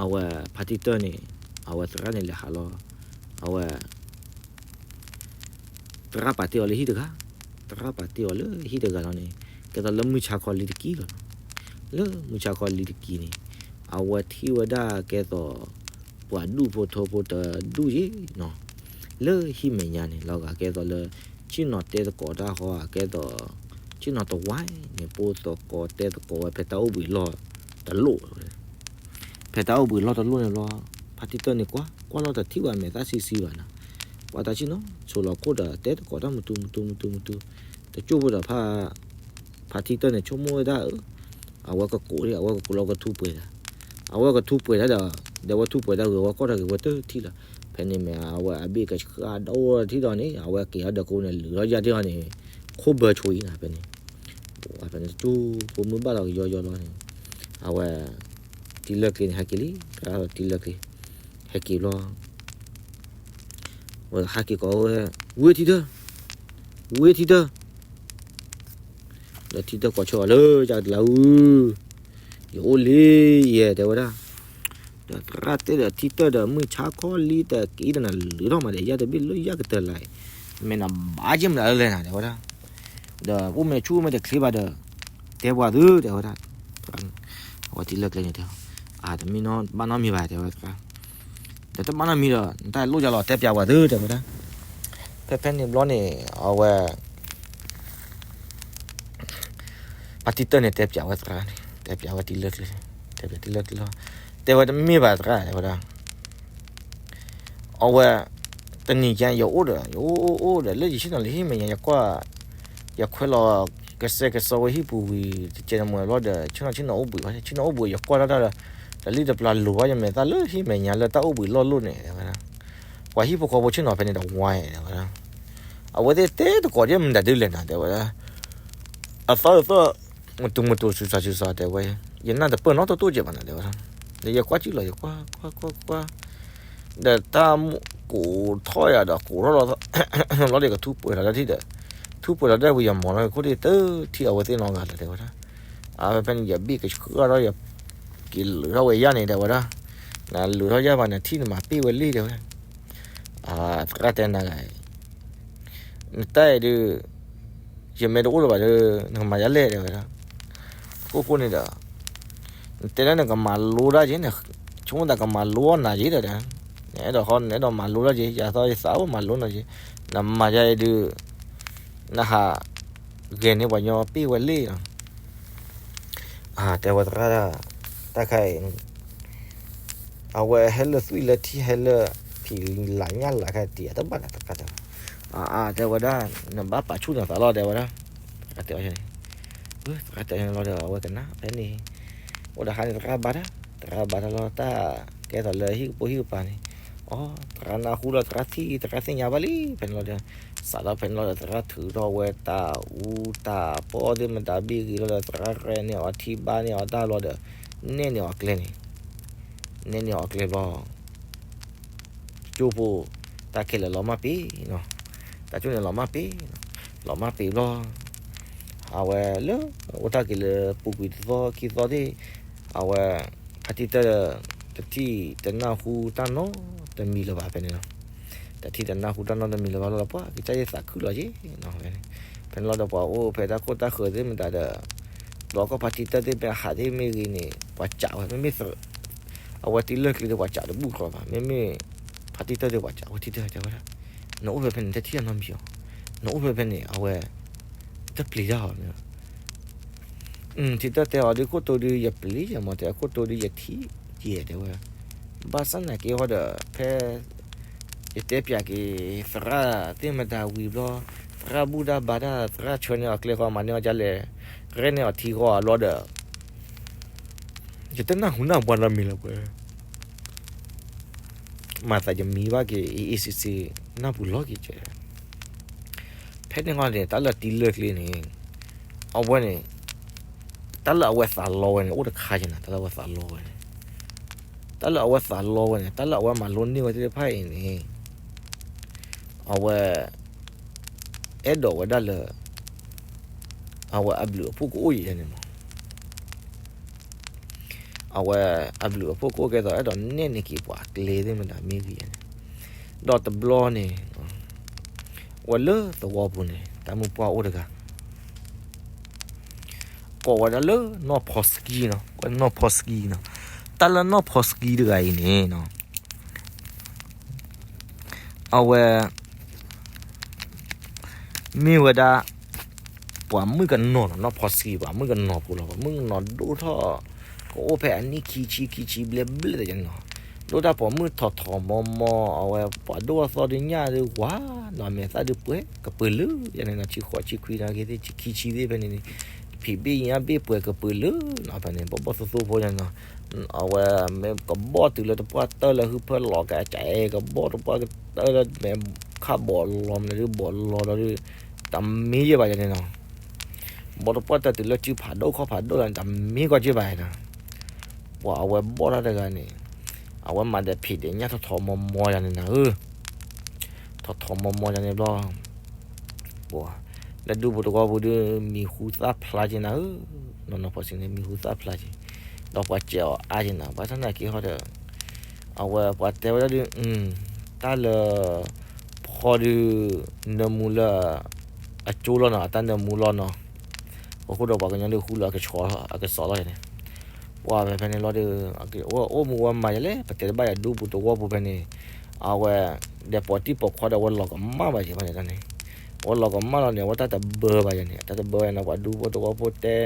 အဝဲဖါတံၢ်တၢၢ်န့ၣ် အဝဲသရၣ်န့ၣ်လဲၤဟးလီၤ, အဝဲ သရၣ်ပာ်တ့ၢ်အီၤလၢဟံၣ်တဂၤ, သရၣ်ပာ်တ့ၢ်အီၤလၢဟံၣ်တဂၤလီၤန့ၣ် ကဲသိးလၢမုၢ်ဆါခီလံတက့ၢ်လီၤ. လၢမုၢ်ဆါခီလံတက့ၢ်န့ၣ် အဝဲထံၣ်ဝဲဒၣ်ကဲသိး ပှၤဒူၣ်ဖိထၢဖိတဒူၣ်ယ့ၣ်နီၤ, လၢဟံၣ်မဲာ်ညါန့ၣ် လီၤဂာ်ကဲသိးလၢ ဆ့ၣ်နီၤတဲသကိးတၢ်ဃီဧါ ကဲသိး ဆ့ၣ်နီၤတဝါန့ၣ် ပိၢ်သကိးတဲသကိးဝဲဖဲတၢ်အိၣ်ဘှံးလီၢ်တလိၣ် ဖဲတၢ်အိၣ်ဘှံးလီၢ်တလိၣ်န့ၣ်ဘျီ ဖါတံၢ်တၢၢ်န့ၣ်ကွၢ် ကွၢ်လီၤတထံၣ်ဘၣ်မဲာ်သၣ်ဆံဆံဘၣ်နီၤ, ကွၢ်တၢ်ဆ့ၣ်နီၤ ဆိးလီၤခိၣ်ဒီးတဲသကိးတၢ်မတူမတူမတူမတူ, တကၠိဖိဒီး ဖါတံၢ်တၢၢ်န့ၣ် ဆိကမိၣ်ဝဲဒၣ်ဧၢ, အဝဲကကိးဒၣ် အဝဲကကိးလီၤကထူပှဲၤတၢ်, အဝဲကထူပှဲၤတၢ်ဒီး ဒီးဝဲထူပှဲၤတၢ်ဂ့ၤ ဝဲကွၢ်တၢ်ဂ့ၤ ဝဲတထံၣ်လီၤ. ဖဲန့ၣ်မ့ၢ်အဝဲအဘ့ၣ်ကဆှၣ်ဒီးအိၣ်ထံၣ်ဒီးန့ၣ် အဝဲက့ၤဟီဒီးကိးန့ၣ် လုၢ်ထီၣ်ယၢ်ဒ့ၣ်ဟီန့ၣ် ခိၣ်ဘၢဆိအံၤနၤ ဖဲန့ၣ် ဖဲန့ၣ်တကၠိဖိမုၢ်ဘၣ်လီၤကယီယီလီၤန့ၣ် အဝဲ တံၤလၢကျ့န့ၣ် ဟဲက့ၤလံ, သရၣ်ဒီးတံၤလၢကျ့ ဟဲက့ၤဘျီ ဝဲဟးက့ၤကိးဝဲ, ဝ့ၢ်ထံတၢၢ်, ဝ့ၢ်ထံတၢၢ်, ဒီးထံတၢၢ်ကိးဆၢအီၤလၢ ယကတလးအူ, ယအိၣ်လံယဲ တဲဝဲဒၣ်. ဒီးသရၣ်တဲဒီးထံတၢၢ်ဒီး မုၢ်ဆါခီလံတက့ၢ်ဒီး နလုၢ်ထီၣ်မးဒီး ယတဘ့ၣ်လၢယကတလးအံၤ, မ့ၢ်နဘၣ်က့ၤမနုၤလဲၣ်နၤ တဲဝဲဒၣ်. ဒီးအိၣ်မဲာ်ဆူၣ်အိၣ်မဲာ်တချ့ဘၣ်ဒီး တဲပှၤသု တဲဝဲဒၣ်. အဝဲတံၤလၢကျဲန့ၣ်တဲ, အတမ့ၢ်နီဘၣ်နီတမံၤဘၣ် တဲဝဲသရၣ်. ဒီးတဘၣ်နီတမံၤဒီး နတၢ်လိၣ်ယၤလီၤ တဲပျးပှၤသု တဲဝဲဒၣ်. ဖဲဖဲန့ၣ်ဘျီန့ၣ် အဝဲ ဖါတံၢ်တၢၢ်န့ၣ် တဲပျးဝဲသရၣ်န့ၣ် တဲပျးဝဲတံၤလၢကျဲ, တဲပျးတံၤလၢကျဲလီၤ. တဲဝဲတမ့ၢ်ဘၣ်သရၣ် တဲဝဲဒၣ်. အဝဲ တနံၤညါယအိၣ်ဒီး ယအိၣ်အိၣ်အိၣ်ဒီး လၢယဆ့ၣ်နီၤလၢဟံၣ်မဲာ်ညါ ယကွၢ် ယခွဲးလီၤကစဲကစီဝဲဟံၣ်ပူၤဝံၤ တကဲနမုၢ်ဘျီဒီး ဆ့ၣ်နီၤဆ့ၣ်နီၤအိၣ်ဘှံးဘၣ်, ဆ့ၣ်နီၤအိၣ်ဘှံး ယကွၢ်တၢ်ဒီး တလံၣ်တပျၢ်လိၤဘၣ် ယမဲာ်သၣ်လၢဟံၣ်မဲာ်ညါလၢတၢ်အိၣ်ဘှံးလီၢ်လိၣ်န့ၣ် တဲဝဲဒၣ်. ပှၤဟံၣ်ဖိဃီဖိဆ့ၣ်နီၤဖဲန့ၣ်တဝါ တဲဝဲဒၣ်. အဝဲသ့ၣ်တဲသကိးဒ်မတၤဒ်လဲၣ်နၤ တဲဝဲဒၣ်. အသီတသီ မတူမတူစုစးစုစး တဲဝဲ, ယနၢ်တပၢၢ်နီတတိၢ်ကဲးဘၣ်နၤ တဲဝဲဒၣ်. ဒီးယကွၢ်ကံၣ်လီၤ ယကွၢ်ကွၢ်ကွၢ်ကွၢ် ဒီးတၢ်ကိးထီၣ်ယၤဒီးကိးထီၣ်လီၤ လီၤဒီးကထူပှဲၤထီၣ်တၢ်ထံၣ်ဒီး ထူပှဲၤထီၣ်တၢ်ဝံၤ ယမၤလီၤခိၣ်ဒ့ၣ်တထံၣ်အဝဲသ့ၣ်နီတဂၤလၢၤ တဲဝဲဒၣ်. အဖဲဖဲန့ၣ် ယဘ့ၣ်ကဆှၢထီၣ် ယက့ၤလုၢ်ထီၣ်ဝဲယၤန့ၣ် တဲဝဲဒၣ်. နလုၢ်ထီၣ်ယၤဘၣ် နထံၣ်နမၤပ့ၢ်ဝဲလံ တဲဝဲ. သရၣ်တဲနၤဂၤအံၤ နတၢ်အံၤဒုး ယမ့ၢ်တအိၣ်လၢၤဘၣ်ဒီး နကမၤယၤလဲၣ် တဲဝဲဒၣ်. အဃိဃိန့ၣ်ဒီး နတဲလၢနကမၤလိတၢ်က့ၤ ဆိကမိၣ်သးကမၤလိအီၣ်နၤက့ၤဒီး နအဲၣ်ဒိးဃီ နအဲၣ်ဒိးမၤလိတၢ်က့ၤ ယသးယသးအိၣ်မၤလိနၤက့ၤ နမၤယၤအံၤဒုး နဟးဂဲၤန့ၢ်ပှၤညီပ့ၢ်ဝဲလံနီၤ. တဲဝဲသရၣ် တၢ်ခါအံၤ အဝဲဟဲလၢသွံၣ်လၢထံ ဟဲလၢဖံးလၢညၣ်လၢ်ခါတံၢ် အတဘၣ်နၤ သရၣ်တဲဝဲ. အါ တဲဝဲဒၣ် နဘၣ်ပာ်ဆူၣ်နသးလီၤ တဲဝဲဒၣ်. သရၣ်တဲအီၤန့ၣ် သရၣ်တဲအီၤန့ၣ်လီၤဒီး အဝဲကနၣ်ဖဲန့ၣ် အိၣ်ဒီးဟါန့ၣ် သရၣ်ဘါတၢ် သရၣ်ဘါတၢ်လီၤ တၢ်ကဲသိးလၢဟံၣ်ကပိာ်ဟံၣ်ကပၤန့ၣ် အီ သရၣ်နၢ်ဟူလီၤ သရၣ်ထံၣ် သရၣ်သ့ၣ်ညါဘၣ်လံ ဖဲန့ၣ်လီၤဒီး စးထီၣ်ဖဲန့ၣ်လီၤဒီး သရၣ်ထုးထီၣ်ဝဲတၢ်အူတၢ်ပီသ့ၣ်မတၤဘ့ၣ်ဂ့ၤလီၤဒီး သရၣ်ရဲၣ်န့ၢ်အီၤထံ ဘါန့ၢ်အီၤတၢ်ဘျီဒီး နဲၣ်န့ၢ်အီၤကျဲန့ၣ် နဲၣ်န့ၢ်အီၤကျဲဘျီ ကၠိဖိ တၢ်ခဲလၢာ်လီၤမၢ်ပ့ၤနီၤ, တၢ်ကၠိန့ၣ်လီၤမၢ်ပ့ၤနီၤ, လီၤမၢ်ပ့ၤဘျီ အဝဲလၢ အိၣ်တၢ်က့ၤလၢပူၤကွံာ်တသီခံသီသ့ၣ် အဝဲ ဖါတံၢ်တၢၢ် တထံၣ်တနၢ်ဟူတၢ်နီတမံၤလၢၤဘၣ်ဖဲန့ၣ်လီၤ. တထံၣ်တနၢ်ဟူတၢ်နီတမံၤလၢၤဘၣ်လီၤလီၤ ပှၤကစၢ်ယသးခုလီၤက့ၤနီၤ ဖဲန့ၣ်လီၤဒီးပှၤအိၣ်ဖဲတၢ်ခိၣ်တၢ်ဃၢၤသ့ၣ်မတၤဒီး ဘျီကီၢ်ဖါတံၢ်တၢၢ်သ့ၣ်မ့ၢ်ဟးသ့ၣ်မ့ၢ်ဂ့ၤန့ၣ် ပှၤစံးဝဲ မ့မ့ၢ် အဝဲတံၤလၢကျဲဒီးပှၤစံးတဘူၣ်ဃီဘၣ် မ့မ့ၢ် ဖါတံၢ်တၢၢ်ဒီးပှၤစံးဝဲ ထံၣ်တၢၢ်တဲဝဲဒၣ် နအိၣ်ဖဲဖဲန့ၣ် တထံၣ်အနီတမံၤအီၤ နအိၣ်ဖဲဖဲန့ၣ် အဝဲ တပျံၤတၢ်အီၤမ့ၢ် ထံၣ်တၢၢ်တဲအီၤဒုးခိၣ်တိဒုးယပျံၤယမီၤတဲအခိၣ်တိဒုးယထံၣ်ယဲၢ်တဲဝဲ ဘၣ်ဆၣ်နာ်က့ဟီဒီး ဖဲ ယတဲပျးက့ၤ သရၣ်သ့ၣ်မတၤဝံၤဘျီ သရၣ်ဘူၣ်တၢ်ဘါတၢ် သရၣ်ဆၢန့ၢ်အီၤကျဲဃီ မၤန့ၢ်အီၤဒ်လဲၣ် ရဲၣ်န့ၢ်အီၤထံဃီအဘျီဒီး ယတနၢ်ဟူနၢ်ပှၤနီတမံၤလၢၤပှဲၤ မၤသးယမံဘၣ်က့ၤ အ့ၣ်အ့ၣ်စ့စ့ နၢ်ပူၤလီၢ်က့ၤကဲး ဖဲန့ၣ်ဃီန့ၣ် တၢ်လၢတံၤလၢကျ့န့ၣ် အဝဲန့ၣ် တၢ်လၢအဝဲသးလီဝဲန့ၣ် အိၣ်တခါက့ၤနၤ တၢ်လၢအဝဲသးလီဝဲန့ၣ် တၢ်လၢအဝဲသးလီဝဲန့ၣ် တၢ်လၢအဝဲမၤလိန့ၢ်ဝဲသ့ၣ်တဖၣ်အံၤန့ၣ် အဝဲ အဲၣ်ဒိးဝဲဒၣ်လၢ အဝဲအဘျုးအဖှိၣ်ကအိၣ်ယဲန့ၣ်မး အဝဲအဘျုးအဖှိၣ်ကအိၣ်ကဲသိး အဲၣ်ဒိးနဲၣ်န့ၢ်က့ၤပှၤကျဲသ့ၣ်မတၤမ့ၢ်ဂ့ၤန့ၣ် ဒီးတဘျီန့ၣ် ဝဲလၢသဝီပူၤန့ၣ် တၢ်မုၢ်ပှၢ်အိၣ်တဂၤ ကိးဝဲဒၣ်လၢနီၢ်ဖီစကံနီၤ ဝဲနီၢ်ဖီစကံနီၤ တၢ်လၢနီၢ်ဖီစကံတဂၤအံၤန့ၣ် အဝဲ မ့ၢ်ဝဲဒၣ် ပှၤမုၣ်ကနီၤနီၤ နီၢ်ဖီစကံ ပှၤမုၣ်ကနီၤဖိလီၤ ပှၤမုၣ်ကနီၤဒိၣ်ထီၣ် ကအိၣ်ဖဲအနံၣ်ခံဆံ ခံဆံဘျဲၣ်ဘျဲၣ်တယဲန့ၣ်နီၤ ဒိၣ်တၢ်ပိာ်မုၣ်ထီၣ်ထီၣ်မီၤမီၤ အဝဲပှၤဒိၣ်အသီၣ်ဒုးညၣ်ဒုးဝါနီၤ မဲာ်သၣ်ဒုးပှဲၤကပၢၤလၢယဲန့ၣ်နီၤ ဆံဃိးဆံခွံနာ်က့သ့ၣ် ဆံခံဆံသ့ၣ်ဖဲန့ၣ်န့ၣ် ဖံးဘ့ၣ်ညၣ်ဘ့ၣ်ပှဲၤကပၢၤလၢနီၤ ဖဲန့ၣ် ဘီၣ်ဘီၣ်သိသိဖိယဲန့ၣ်နီၤ အဝဲမ့ၢ်ကဘီၣ်တုၤလၢတပှၢ်တၢၢ်လၢဟုဖၢလီၤကဲအကဲ ကဘီၣ်တပှၢ်ကတၢၢ်လၢမဲာ်ခၣ်ဘီးလီၤမနုၤဒုးဘီးလီၤဒီးဒုး တမ့ၢ်ယဲဘၣ်ယဲန့ၣ်နီၤ ဘီၣ်တပှၢ်တၢၢ်တုၤလၢစုဖးဒိၣ်ခီၣ်ဖးဒိၣ်လီၤန့ၣ် တမ့ၢ်ကီၢ်က့ဘၣ်နီၤ ပှၤအဝဲဘီၣ်တၢ်တဂၤန့ၣ် အဝဲမၤဒီးဖံးဒီးညၣ်ထီၣ်ထီၣ်မီၤမီၤယဲန့ၣ်နၤဧၢ ထီၣ်ထီၣ်မီၤမီၤယဲန့ၣ်ဘျီ ပှၤ လၢဒူပူၤသဝီပူၤဒုး မံၤဟူသၣ်ဖျါက့နၤဧၢ နီၢ်နီၢ်ဖီစံန့ၣ် မံၤဟူသၣ်ဖျါက့ ဒီးပှၤစဲးအီၤအါက့နၤ ဘၣ်ဆၣ်သနာ်က့ဟီဒီး အဝဲပှၤတဲဝဲဒၣ်ဒုး တၢ်လၢ ဖီဒုး နၢမူလၢ အကၠိလီၤနီၤ အတၢ်နၢမူလီၤနီၤ အဃိဒီးပှၤကညီဒုးဃူလၢအကဆှီအကစီၣ်လီၤန့ၣ် ပှၤဖဲဖဲန့ၣ်လီၤဒီး အိၣ်မူဝဲမၤယလဲၣ် ပတဲတဘၣ်ယၤဒူပူၤသဝီပူၤဖဲန့ၣ် အဝဲ ဒီးပိာ်တံၢ်ပိာ်ခွါဒီးအဝဲလီၤကမၣ်ဘၣ်ယဲဖဲန့ၣ်တၢ်န့ၣ် အဝဲလီၤကမၣ်လီၤန့ၣ် အဝဲတၢ်တဘၢဘၣ်ယဲန့ၣ် တၢ်တဘၢဘၣ်ယဲန့ၣ် ပှၤဒူဖိသဝီဖိတဲ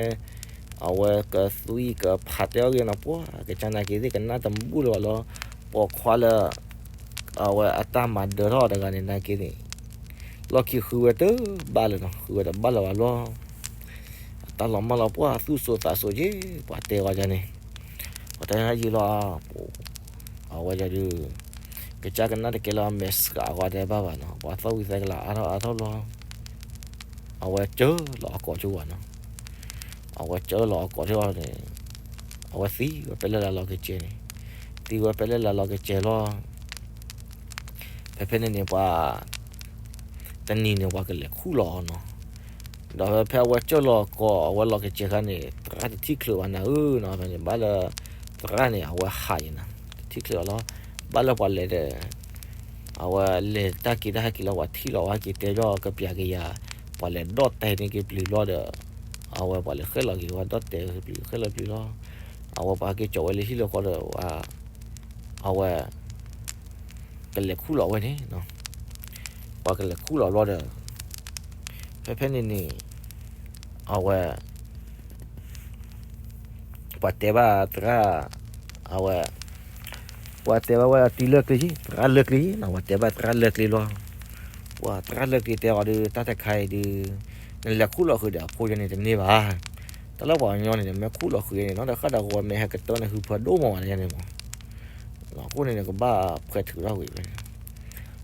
အဝဲကသွံၣ်ကဖးတဲအီၤဂ့ၤနီၤ ပှၤကစၢ်နာ်က့သ့ၣ်ကနၣ်တဘူၣ်လၢၤဘၣ်လီၤ ပိာ်ခွါလၢ အဝဲအတၢ်မၤဒၢထီၣ်အီၤတဂၤန့ၣ်နာ်က့န့ၣ် လီၢ်ခံဃုဝဲတဘၣ်လၢၤနီၤ ဃုဝဲတဘၣ်လၢၤဘၣ်လီၤ အတၢ်လီၤမၢ်လီၤပှၢ်သူၣ်စိသးစိက့ ပှၤတဲဝဲဒၣ်န့ၣ် ပှၤတဲယံာ်လီၤ အဝဲဒၣ်ဒုး ကစၢ်ကနၣ်တကဲလၢအမဲာ်ဆှးအဂီၢ်တဲဘၣ်ဘၣ်နီၤ ပှၤသီၣ်ဝံၤသဲကလၤအါထီၣ်အါထီၣ်လီၤ အဝဲကၢလီၤအကိာ်ကၠိဝဲနီၤ အဝဲကၢလီၤအကိာ်ကၠိန့ၣ် အဝဲသံဝဲဖဲလၢလၢလီၤကစဲးန့ၣ် သံဝဲဖဲလၢလၢလီၤကစဲးလီၤ ဖဲဖဲန့ၣ်န့ၣ်ပှၤ တနံၤန့ၣ် ပှၤကလဲၤခူၣ်လီၤအီၤနီၤ ဒီးဖဲအဝဲကၢလီၤအကိာ် အဝဲလီၤကစဲးခါန့ၣ် သရၣ်တထံၣ်ချုးဘၣ်နၤဧၢနီၤ ဖဲန့ၣ် ဘၣ်လၢ သရၣ်န့ၣ် အဝဲဟးယံၤနၤ တထံၣ်ချုးအီၤလီၤ ဘၣ်လၢပှၤလဲၤဒီး အဝဲလဲၤတၢ်က့ၤတၢ်ဟဲက့ၤလီၤ ပှၤထံၣ်လီၤဝဲဟဲက့ၤတဲဘျီကပျးကယၤ ပှၤလဲၤဒီၣ်တဲန့ၢ်က့ၤပျုၤဘျီဒီး အဝဲပှၤလဲၤဃဲလီၤက့ၤဝဲဒီၣ်တဲပျုၤ ဃဲလီၤပျုၤလီၤ အဝဲပှၤဟဲက့ၤကၠီၤဝဲလၢဟံၣ်လၢဃီဒီး အဝဲ ကလဲၤခူၣ်လီၤဝဲန့ၣ် ပှၤကလဲၤခူၣ်လီၤဘျီဒီး ဖဲဖဲန့ၣ်န့ၣ် အဝဲ ပှၤတဲဘၣ်သရၣ် အဝဲ ပှၤတဲဘၣ်ဝဲတံၤလၢကျ့ သရၣ်လၢကျ့ ပှၤတဲဘၣ်သရၣ်လၢကျ့လီၤ ပှၤသရၣ်လၢကျ့တဲအီၤဒုး တၢ်တခါအံၤဒုး နလဲၤခူၣ်လီၤဃုာ်ဒီးအဖိယဲန့ၣ်တန့ၢ်ဘၣ် တၢ်လၢပှၤကညီန့ၣ် နမ့ၢ်ခူၣ်လီၤဃုာ်ယဲန့ၣ် နီတဂၤဒီးဂီၤမ့ၢ်ဟဲကတၢၢ်န့ၣ် ဟုဖၢဒိၣ်မးဝဲန့ၣ်မး အဃိန့ၣ်နကဘၣ်ဖှဲးထုးထီၣ်ဝံၤဖဲန့ၣ်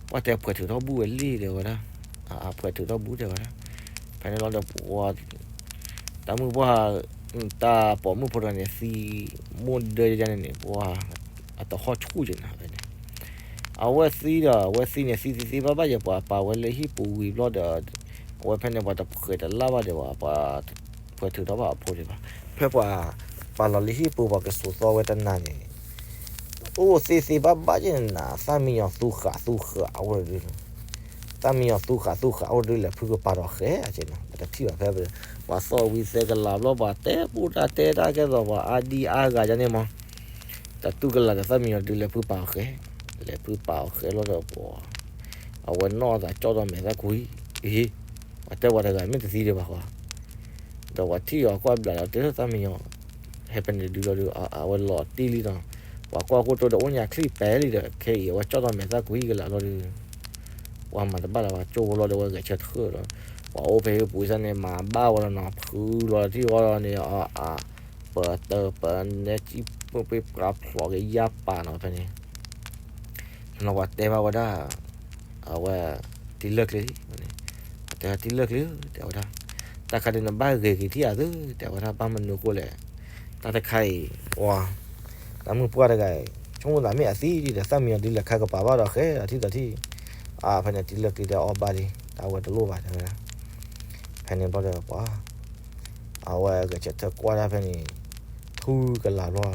ပှၤတဲဖှဲးထုးထီၣ်ဘူၣ်ဝဲလံတဲဝဲဒၣ် အဖှဲးထုးထီၣ်ဘူၣ်တဲဝဲဒၣ် ဖဲန့ၣ်လီၤဒီးပှၤ တၢ်မုၢ်ပှၢ် တၢ်ပိာ်မုၣ်ဖိတဂၤန့ၣ်သံ မိၢ်ဒၢယဲန့ၣ်န့ၣ် ပှၤ အတဟီၣ်ဆူၣ်က့နၤဖဲန့ၣ် အဝဲသံဒီး အဝဲသံန့ၣ် သံသံသံဘၣ်ဘၣ်ယဲ ပှၤပာ်ဝဲလၢဟံၣ်ပူၤဝံၤဘျီဒီး အဝဲဖဲန့ၣ် ပှၤတဃဲးတလၢ်ဘၣ်ဒီး ပှၤ ဖှဲးထုးထီၣ်ဘၣ်အဖိဒံးဘၣ် ဖဲပှၤ ပာ်လီၤလၢဟံၣ်ပူၤ ပှၤကစိာ်သီဝဲတနၤန့ၣ် အိၣ်သ့သ့ဘၣ်ဘၣ်ယဲနၤ သၣ်မံယီၤသူဃာ်သူဃာ်အိၣ်ဒုး သၣ်မံယီၤသူဃာ်သူဃာ်အိၣ်ဒုး လဲၤဖုကပၤဒီးဃဲၤ ပတထံၣ်ဘၣ်ဖဲ ပှၤသီၣ်ဝံၤသဲကလၤဘျီ ပှၤတဲပူတၢ်တဲတၢ်ကဲသိး ပှၤအါဒံအါဂၤယဲန့ၣ်မး တၢ်တူၢ်ကလၤဒီးသၣ်မံယီၤဒုး လဲၤဖုပာ်အီၤဃဲၤ လဲၤဖုပာ်အီၤဃဲၤလီၤဒီးပှၤ အဝဲနီၢ်သးကၠီၣ်ဒီးမဲာ်သၣ်ကွံ အ့ ပှၤတဲပှၤတဂၤမ့ၢ်တသံဒံးဘၣ်ဃီ ဒီးပှၤထံၣ်အီၤကွၢ်ဘျးဒီး တဲသၣ်မံယီၤ ဟဲပန့ၣ်ဒုးလီၤဒီး အဝဲလီၤတံၢ်လံဒီး ပှၤကွၢ်ခိၣ်တိဒီး အိၣ်ညါချံၣ်ပဲာ်လံဒီး ခဲအံၤအဝဲကၠီၣ်ဒီးမဲာ်သၣ်ကွံကလၤလီၤဒီး ပှၤမၤတဘၣ်လၢၤဘၣ် ကၠိဖိလီၤဒီး အဝဲဂဲၤဆၢထၢၣ်ဒီး ပှၤအိၣ်ဖဲဟံၣ်ပူၤစ့ၢ်န့ၣ် မၤဘၣ်ဝဲလီၤနီၤ ဖုလီၤထံၣ်ဝဲလီၤန့ၣ် အ ပတပနဲကံၣ်ပှ့ၢ်ပှ့ၢ်ပှၤဖျိးက့ၤယါပာ်နီၤဖဲန့ၣ် ပှၤတဲဘၣ်ဝဲဒၣ် အဝဲ တံၤလၢၢ်ကျ့, တဲတံၤလၢၢ်ကျ့ တဲဝဲဒၣ်, တၢ်ခါဒုးနဘၣ်ဂဲၤက့ၤထံၣ်အသု တဲဝဲဒၣ်, ဘၣ်မနုၤအဃိလဲၣ်, တၢ်တခါအံၤ တၢ်မုၣ်ပှၢ်တဂၤအံၤ ဆိကမိၣ်သးမ့ၢ်အသံဒီး သၣ်မံယီၤဒ်လဲၣ်ခါကပာ်ဘၣ်ဒီး ဃဲဒီးထံၣ်ဒီးထံၣ်, အဖဲန့ၣ်တံၤလၢၢ်ကျ့တဲအီၣ်ဘၣ်လံ တၢ်ဝဲတလိၣ်ဘၣ် တဲဝဲဒၣ်, ဖဲန့ၣ်ဘျီဒီးပှၤ အဝဲဂဲၤဆၢထၢၣ်ကွၢ်တၢ်ဖဲန့ၣ် ထူကလၤဘျီ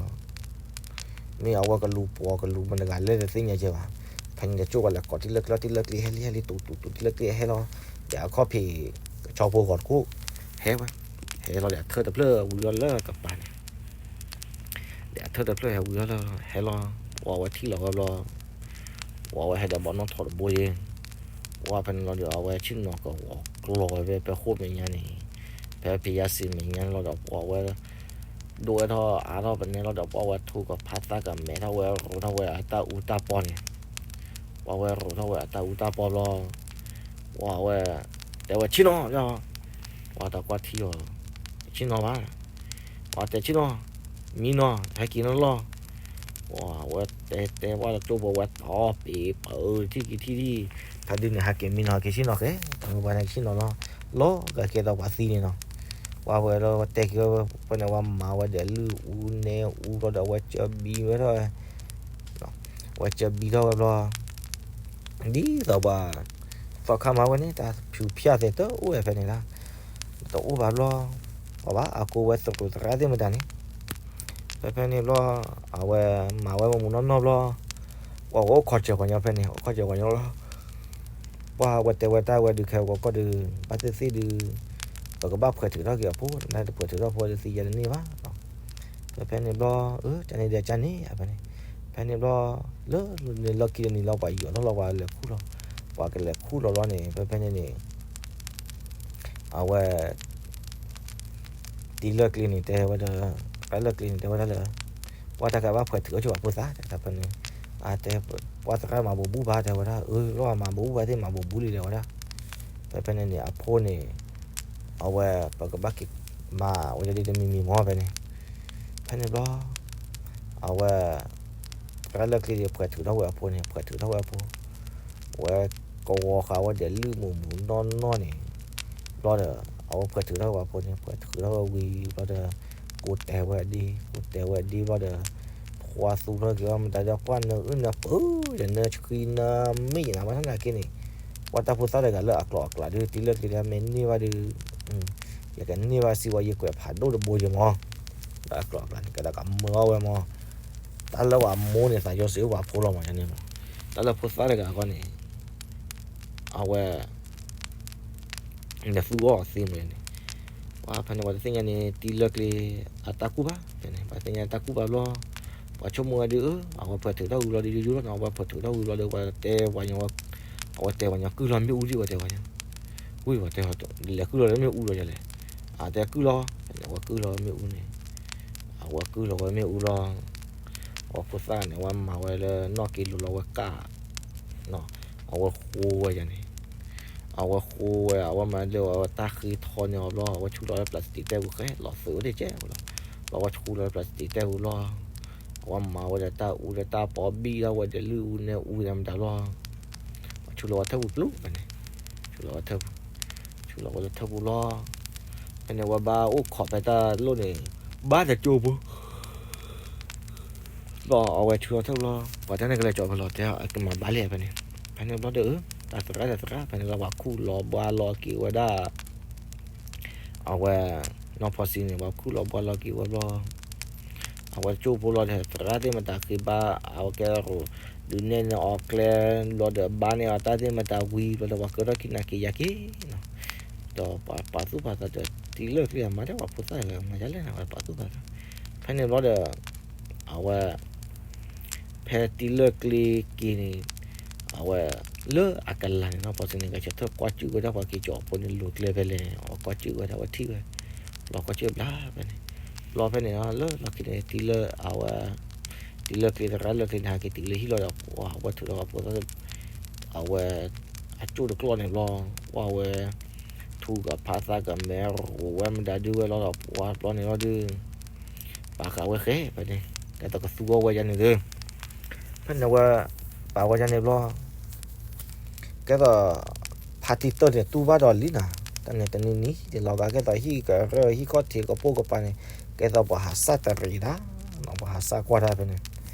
မ့ၢ်အဝဲကလူၤပိာ်ကလူၤမတၤတဂၤလဲၣ်တသ့ၣ်ညါကဲဘၣ်, ဖဲန့ၣ်တကၠိၢ်ဝဲလဲၤကိးတံၤလၢၢ်ကျ့ တံၤလၢၢ်ကျ့ဟဲလံ ဟဲလံ ဟဲလံ တူၤတူၤ တံၤလၢၢ်ကျ့ဟဲလီၤ, ဒီးအခီၣ်ဖံး ကဆီဖိဂီၤတခိၣ် ဟဲဝဲ, ဟဲလီၤဒီးအထၢၣ်တဖျၢၣ်ဝံၤလီၤလၢကပၤန့ၣ်, ဒီးအထၢၣ်တဖျၢၣ်ဟဲဝံၤလီၤလၢ ဟဲလီၤ, ပှၤဝဲထံၣ်လီၤဝဲဘျီ ပှၤဝဲဟဲဒီးဘီနီၣ်ထိးတဘိယဲ, ပှၤဖဲန့ၣ်လီၤဒီးအဝဲဆ့ၣ်နီၤကဝီၤကျီၤဝဲဖဲ ဖဲဃိၣ်မဲာ်ညါန့ၣ်, ဖဲဖံးယါစံမဲာ်ညါန့ၣ်လီၤဒီးပှၤဝဲ ဒိၣ်ဝဲထီၣ်အါထီၣ်ပနဲလီၤဒီးပှၤဝဲထူကဖးသးကမဲထီၣ်ဝဲ ရိးထီၣ်ဝဲအတၢ်အူတၢ်ပီန့ၣ်, ပှၤဝဲရိးထီၣ်ဝဲအတၢ်အူတၢ်ပီဘျီ, ပှၤဝဲ တဲဝဲဆ့ၣ်နီၤ, ပှၤတၢ်ကွၢ်ထံအီၤ, တဆ့ၣ်နီၤဘၣ်, ပှၤတဲဆ့ၣ်နီၤ, မံနီၤ ဟဲက့ၤနီၤလီၤ ပှၤဝဲတဲတဲပှၤတကၠိၢ်ဖိဝဲတီပ့ၤပၢထံၣ်က့ၤထံၣ်ထံၣ်, ဖဲဒုန့ၣ် ဟဲက့ၤမံနီၤ ဟဲက့ၤဆ့ၣ်နီၤဃဲ, တမုၢ်ပှၢ်န့ၣ်ကဆ့ၣ်နီၤလီၤ, လီၤဂာ်ကဲသိးပှၤသံန့ၣ်နီၤ, ပှၤဝဲလီၤတဲက့ၤဝဲ ဖဲန့ၣ်ဝဲမၤဝဲဒီးလုၢ်အူနဲအူလီၤဒီးအဝဲကၢဘံဝဲထီၣ်ဝဲ ဝဲကၢဘံထီၣ်ဝဲဘျီ ဒ်သိးပှၤ သီခါမၤဝဲန့ၣ် တၢ်ဖၠူဖၠၣ်သဲးတအိၣ်ဝဲဖဲန့ၣ်လီၤ, တအိၣ်ဘၣ်ဘျီ, ပှၤဘၣ်အကိးဝဲသရူးသရၣ်သ့ၣ်မတၤန့ၣ်, ဖဲဖဲန့ၣ်ဘျီ, အဝဲမၤဝဲမုာ်မုာ်နီၢ်နီၢ်ဘျီ, ပှၤအိၣ်ခိးစၢၤပှၤညီဖဲန့ၣ် အိၣ်ခိးစၢၤပှၤညီလီၤ, ပှၤဝဲတဲဝဲတၢ်ဝဲဒုးခဲဝဲကီၢ်ဒုး, ဘၣ်သ့ၣ်သ့ၣ်ဒုး, ပကဘၣ်ဖှဲးထုးထီၣ်က့ၤအဖိ, နတဖှဲးထုးထီၣ်ဖိဒုးသံယဲတန့ၢ်ဘၣ် ဖဲဖဲန့ၣ်ဘျီ, အၢ ကန့ၣ်ဒီးကန့ၣ် ဖဲန့ၣ်, ဖဲန့ၣ်ဘျီ, လၢန့ၣ်လီၢ်ခံတနံၤလီၤ ပှၤယီၤထီၣ်လီၤ ပှၤလဲၤခူၣ်လီၤ, ပှၤကလဲၤခူၣ်လီၤလီၤန့ၣ် ဖဲဖဲန့ၣ်န့ၣ်, အဝဲ တံၤလၢၢ်ကျ့န့ၣ် တဲဝဲဒီး, သရၣ်လၢၢ်ကျ့န့ၣ် တဲဝဲဒၣ်လၢ, ပှၤတၢ်ကဘၣ်ဖှဲးထုးထီၣ်က့ၤပှၤဖိသၣ် တဲဖဲန့ၣ်, အတဲ, ပှၤသရၣ်မၤဘိးဘူၣ်ဘၣ် တဲဝဲဒၣ်, အၢ လီၤမၤဘိးဘူၣ်ဘၣ်သ့ၣ်မၤဘိးဘူၣ်လံ တဲဝဲဒၣ်, ဖဲဖဲန့ၣ်န့ၣ် အဖိန့ၣ် အဝဲ ပကဘၣ်က့ၤမၤဝဲဒ်တမံၤမံၤမီၤဖဲန့ၣ်, ဖဲန့ၣ်ဘျီ, အဝဲ သရၣ်လၢၢ်ကျ့ဒီးဖှဲးထုးထီၣ်ဝဲအဖိန့ၣ် ဖှဲးထုးထီၣ်ဝဲအဖိ, ဝဲကဝီၤဃာ်ဝဲဒီးလုၢ်မုာ်မုာ်နီၢ်နီၢ်န့ၣ်, ဘျီဒီး အဝဲဖှဲးထုးထီၣ်ဝဲအဖိန့ၣ် ဖှဲးထုးထီၣ်ဝဲဝံၤဘျီဒီး, ကိးတဲာ်ဝဲဒ် ကိးတဲာ်ဝဲဒ်ဘျီဒီး, ပှၤသူၣ်ထီၣ်က့ၤဝဲမတၤဒီး ပှၤနၢအုၣ်နၢပၢၢ်ဒီးနၢဆှံနၢမ့ၢ်ယနၤဘၣ်ဆၣ်သနာ်က့န့ၣ်, ပှၤတၢ်ဖိသၣ်တဂၤလၢအကျိၤအကျဲဒုး တံၤလၢကျ့လၢမ့ၢ်န့ၢ်ဘၣ်ဒုး, ယကန့ၢ်ဘၣ်စံးဝဲ ယကွဲးဖးဒိၣ်တဘိယဲမီၤ, ဒီးအကျိၤအကျဲန့ၣ် ကဒီးကမၢအီၣ်ဝဲမီၤ, တၢ်လၢပှၤမိၢ်န့ၣ် သးယီၤစံးအိၣ်ပှၤဖိလီၤမီၤန့ၣ်မီၤ, တၢ်လၢဖိသၣ်တဂၤအဂီၢ်န့ၣ်, အဝဲ နသူအီၤသ့မးန့ၣ်, ပှၤဖဲန့ၣ်ပှၤတသ့ၣ်ညါန့ၣ် တံၤလၢကျ့ အတၢ်ကူၣ်ဘၣ်, ဖဲန့ၣ် ပှၤသ့ၣ်ညါတၢ်ကူၣ်ဘၣ်ဘျီ, ပှၤဆိကမိၣ်ဝဲဒုး အဝဲဖှဲးထုးထီၣ်ဝံၤဘျီဒုး ယိယိလီၤနီၤ အဝဲဖှဲးထုးထီၣ်ဝံၤဘျီဒီး ပှၤတဲပှၤညီ, အဝဲတဲပှၤညီကုၢ်လီၤမ့ၣ်အူလံ ပှၤတဲပှၤညီ, ဝံၤပှၤတဲ, လဲၤကုၢ်လီၤလၢမ့ၣ်အူလီၤယလဲၣ်, အတဲကုၢ်လီၤ, အဝဲကုၢ်လီၤမ့ၣ်အူန့ၣ်, အဝဲကုၢ်လီၤဝဲမ့ၣ်အူလီၤ, အဝဲဖိသၣ်န့ၣ် အဝဲမၤဝဲလၢနီၣ်က့ၤလိၤလီၤဝဲကၢ် အဝဲဃိဝဲယၤန့ၣ်, အဝဲဃိဝဲ အဝဲမၤလၢအဝဲတၢ်ဃ့ထီန့ၢ်အီၤဘျီ အဝဲဆူလီၤလၢ plastic တဲပူၤဃဲ လီၤသုးဝဲတကဲးလီၤ, ဘျီဝဲဆူလီၤလၢ plastic တဲပူၤလီၤ, အဝဲမၤဝဲဒီးတၢ်အူဒီးတၢ်ပီဘံၣ်ထီၣ်ဝဲဒီးလုၢ်အူနဲအူသ့ၣ်မတၤလီၤ, ပှၤဆူလီၤဝဲထၢၣ်ပူၤပျူၤဖဲန့ၣ်, ဆူလီၤဝဲထၢၣ်ပူၤ, ဆူလီၤဝဲလၢထၢၣ်ပူၤလီၤ, ဖဲန့ၣ်အဝဲဘၣ်အိၣ်ခိးဖဲတၢ်လိၣ်န့ၣ်, ဘၣ်တကၠိဖိ ဒီးအဝဲဆူလီၤထၢၣ်ပူၤလီၤ, ပှၤတၢ်န့ၣ်ကလဲၤကၠီဖဲလီၤတဲအကမၤဘၣ်လဲၣ်ဖဲန့ၣ်, ဖဲန့ၣ်ဘျီဒီး တၢ်သရၣ်တၢ်သရၣ် ဖဲန့ၣ်လီၤပှၤခူၣ်လီၤဘှါလီၤက့ၤဝဲဒၣ်, အဝဲ, နီၢ်ဖီစံန့ၣ် ပှၤခူၣ်လီၤဘှါလီၤက့ၤဝဲဘျီ, အဝဲကၠိဖိလီၤဒီး သရၣ်သ့ၣ်မတၤဃ့ဘါ အဝဲကဲရူၤ, ဒုးနဲၣ်န့ၢ်အီၤကျဲ, ဘျီဒီးဘါန့ၢ်အီၤတၢ်သ့ၣ်မတၤဝံၤ ဘျီဒီးပှၤကၢထီၣ်ခံနၤက့ၤယၤက့ၤနီၤ, ဒီးပှၤပာ်သူၣ်ပာ်သးဒီးတံၤလၢကျ့အမါဒီးပှၤဖိသၣ်ဂၤမၤဒ်လဲၣ်န့ၣ် ပှၤပာ်သူၣ်ပာ်သး, ဖဲန့ၣ်ဘျီဒီး, အဝဲ ဖဲတံၤလၢကျ့က့ၤန့ၣ်, အဝဲ, လၢအကလၤန့ၣ်နီၢ်ဖီစံန့ၣ် ဂဲၤဆၢထၢၣ်ကွၢ်ကၠူၣ်ဝဲဒၣ်ပှၤက့ၤကၠီအဖိန့ၣ်လိၤကျဲဖဲလဲၣ် အဝဲကွၢ်ကၠူၣ်ဝဲဒၣ်ဝဲထံၣ်ဝဲ, ဘျီကွၢ်ကၠူၣ်ဘျါဖဲန့ၣ်, ဘျီဖဲန့ၣ် လၢလီၢ်ခံန့ၣ် တံၤလၢအဝဲ, တံၤလၢကျ့သရၣ်လၢကျ့န့ၣ် ဟဲက့ၤတုၤလၢဟံၣ်လီၤဒီး ပှၤဝဲထုးထီၣ်အဖိသၣ်, အဝဲ, အကၠိၣ်တကျီၢ်န့ၣ်ဘျီ, ပှၤဝဲ ထူကဖးသးကမဲရိၤဝဲမတၤဒုဝဲလီၤဒီး ပှၤဘျီန့ၣ်လီၤဒုး, ပာ်ဃာ်ဝဲဃဲဖဲန့ၣ်, ကဲသိးကသူအီၤဝဲယၤန့ၣ်သု, ဖဲန့ၣ်ဝဲ, ပာ်ဝဲဒ်န့ၣ်ဘျီ ကဲသိး ဖါတံၢ်တၢၢ်န့ၣ် တူၢ်ဘၣ်ဒီးလံနၤ, တၢ်န့ၣ်တနံၤနံၤ ယလီၤဂာ်ကဲသိးဟံၣ်ကရၢ ဟံၣ်ခီၣ်ထံးကပိာ်ကပၤန့ၣ် ကဲသိးပှၤဟးစၢ်တရံးဒၣ်, ပှၤဟးစၢ်ကွၢ်တၢ်ဖဲန့ၣ်,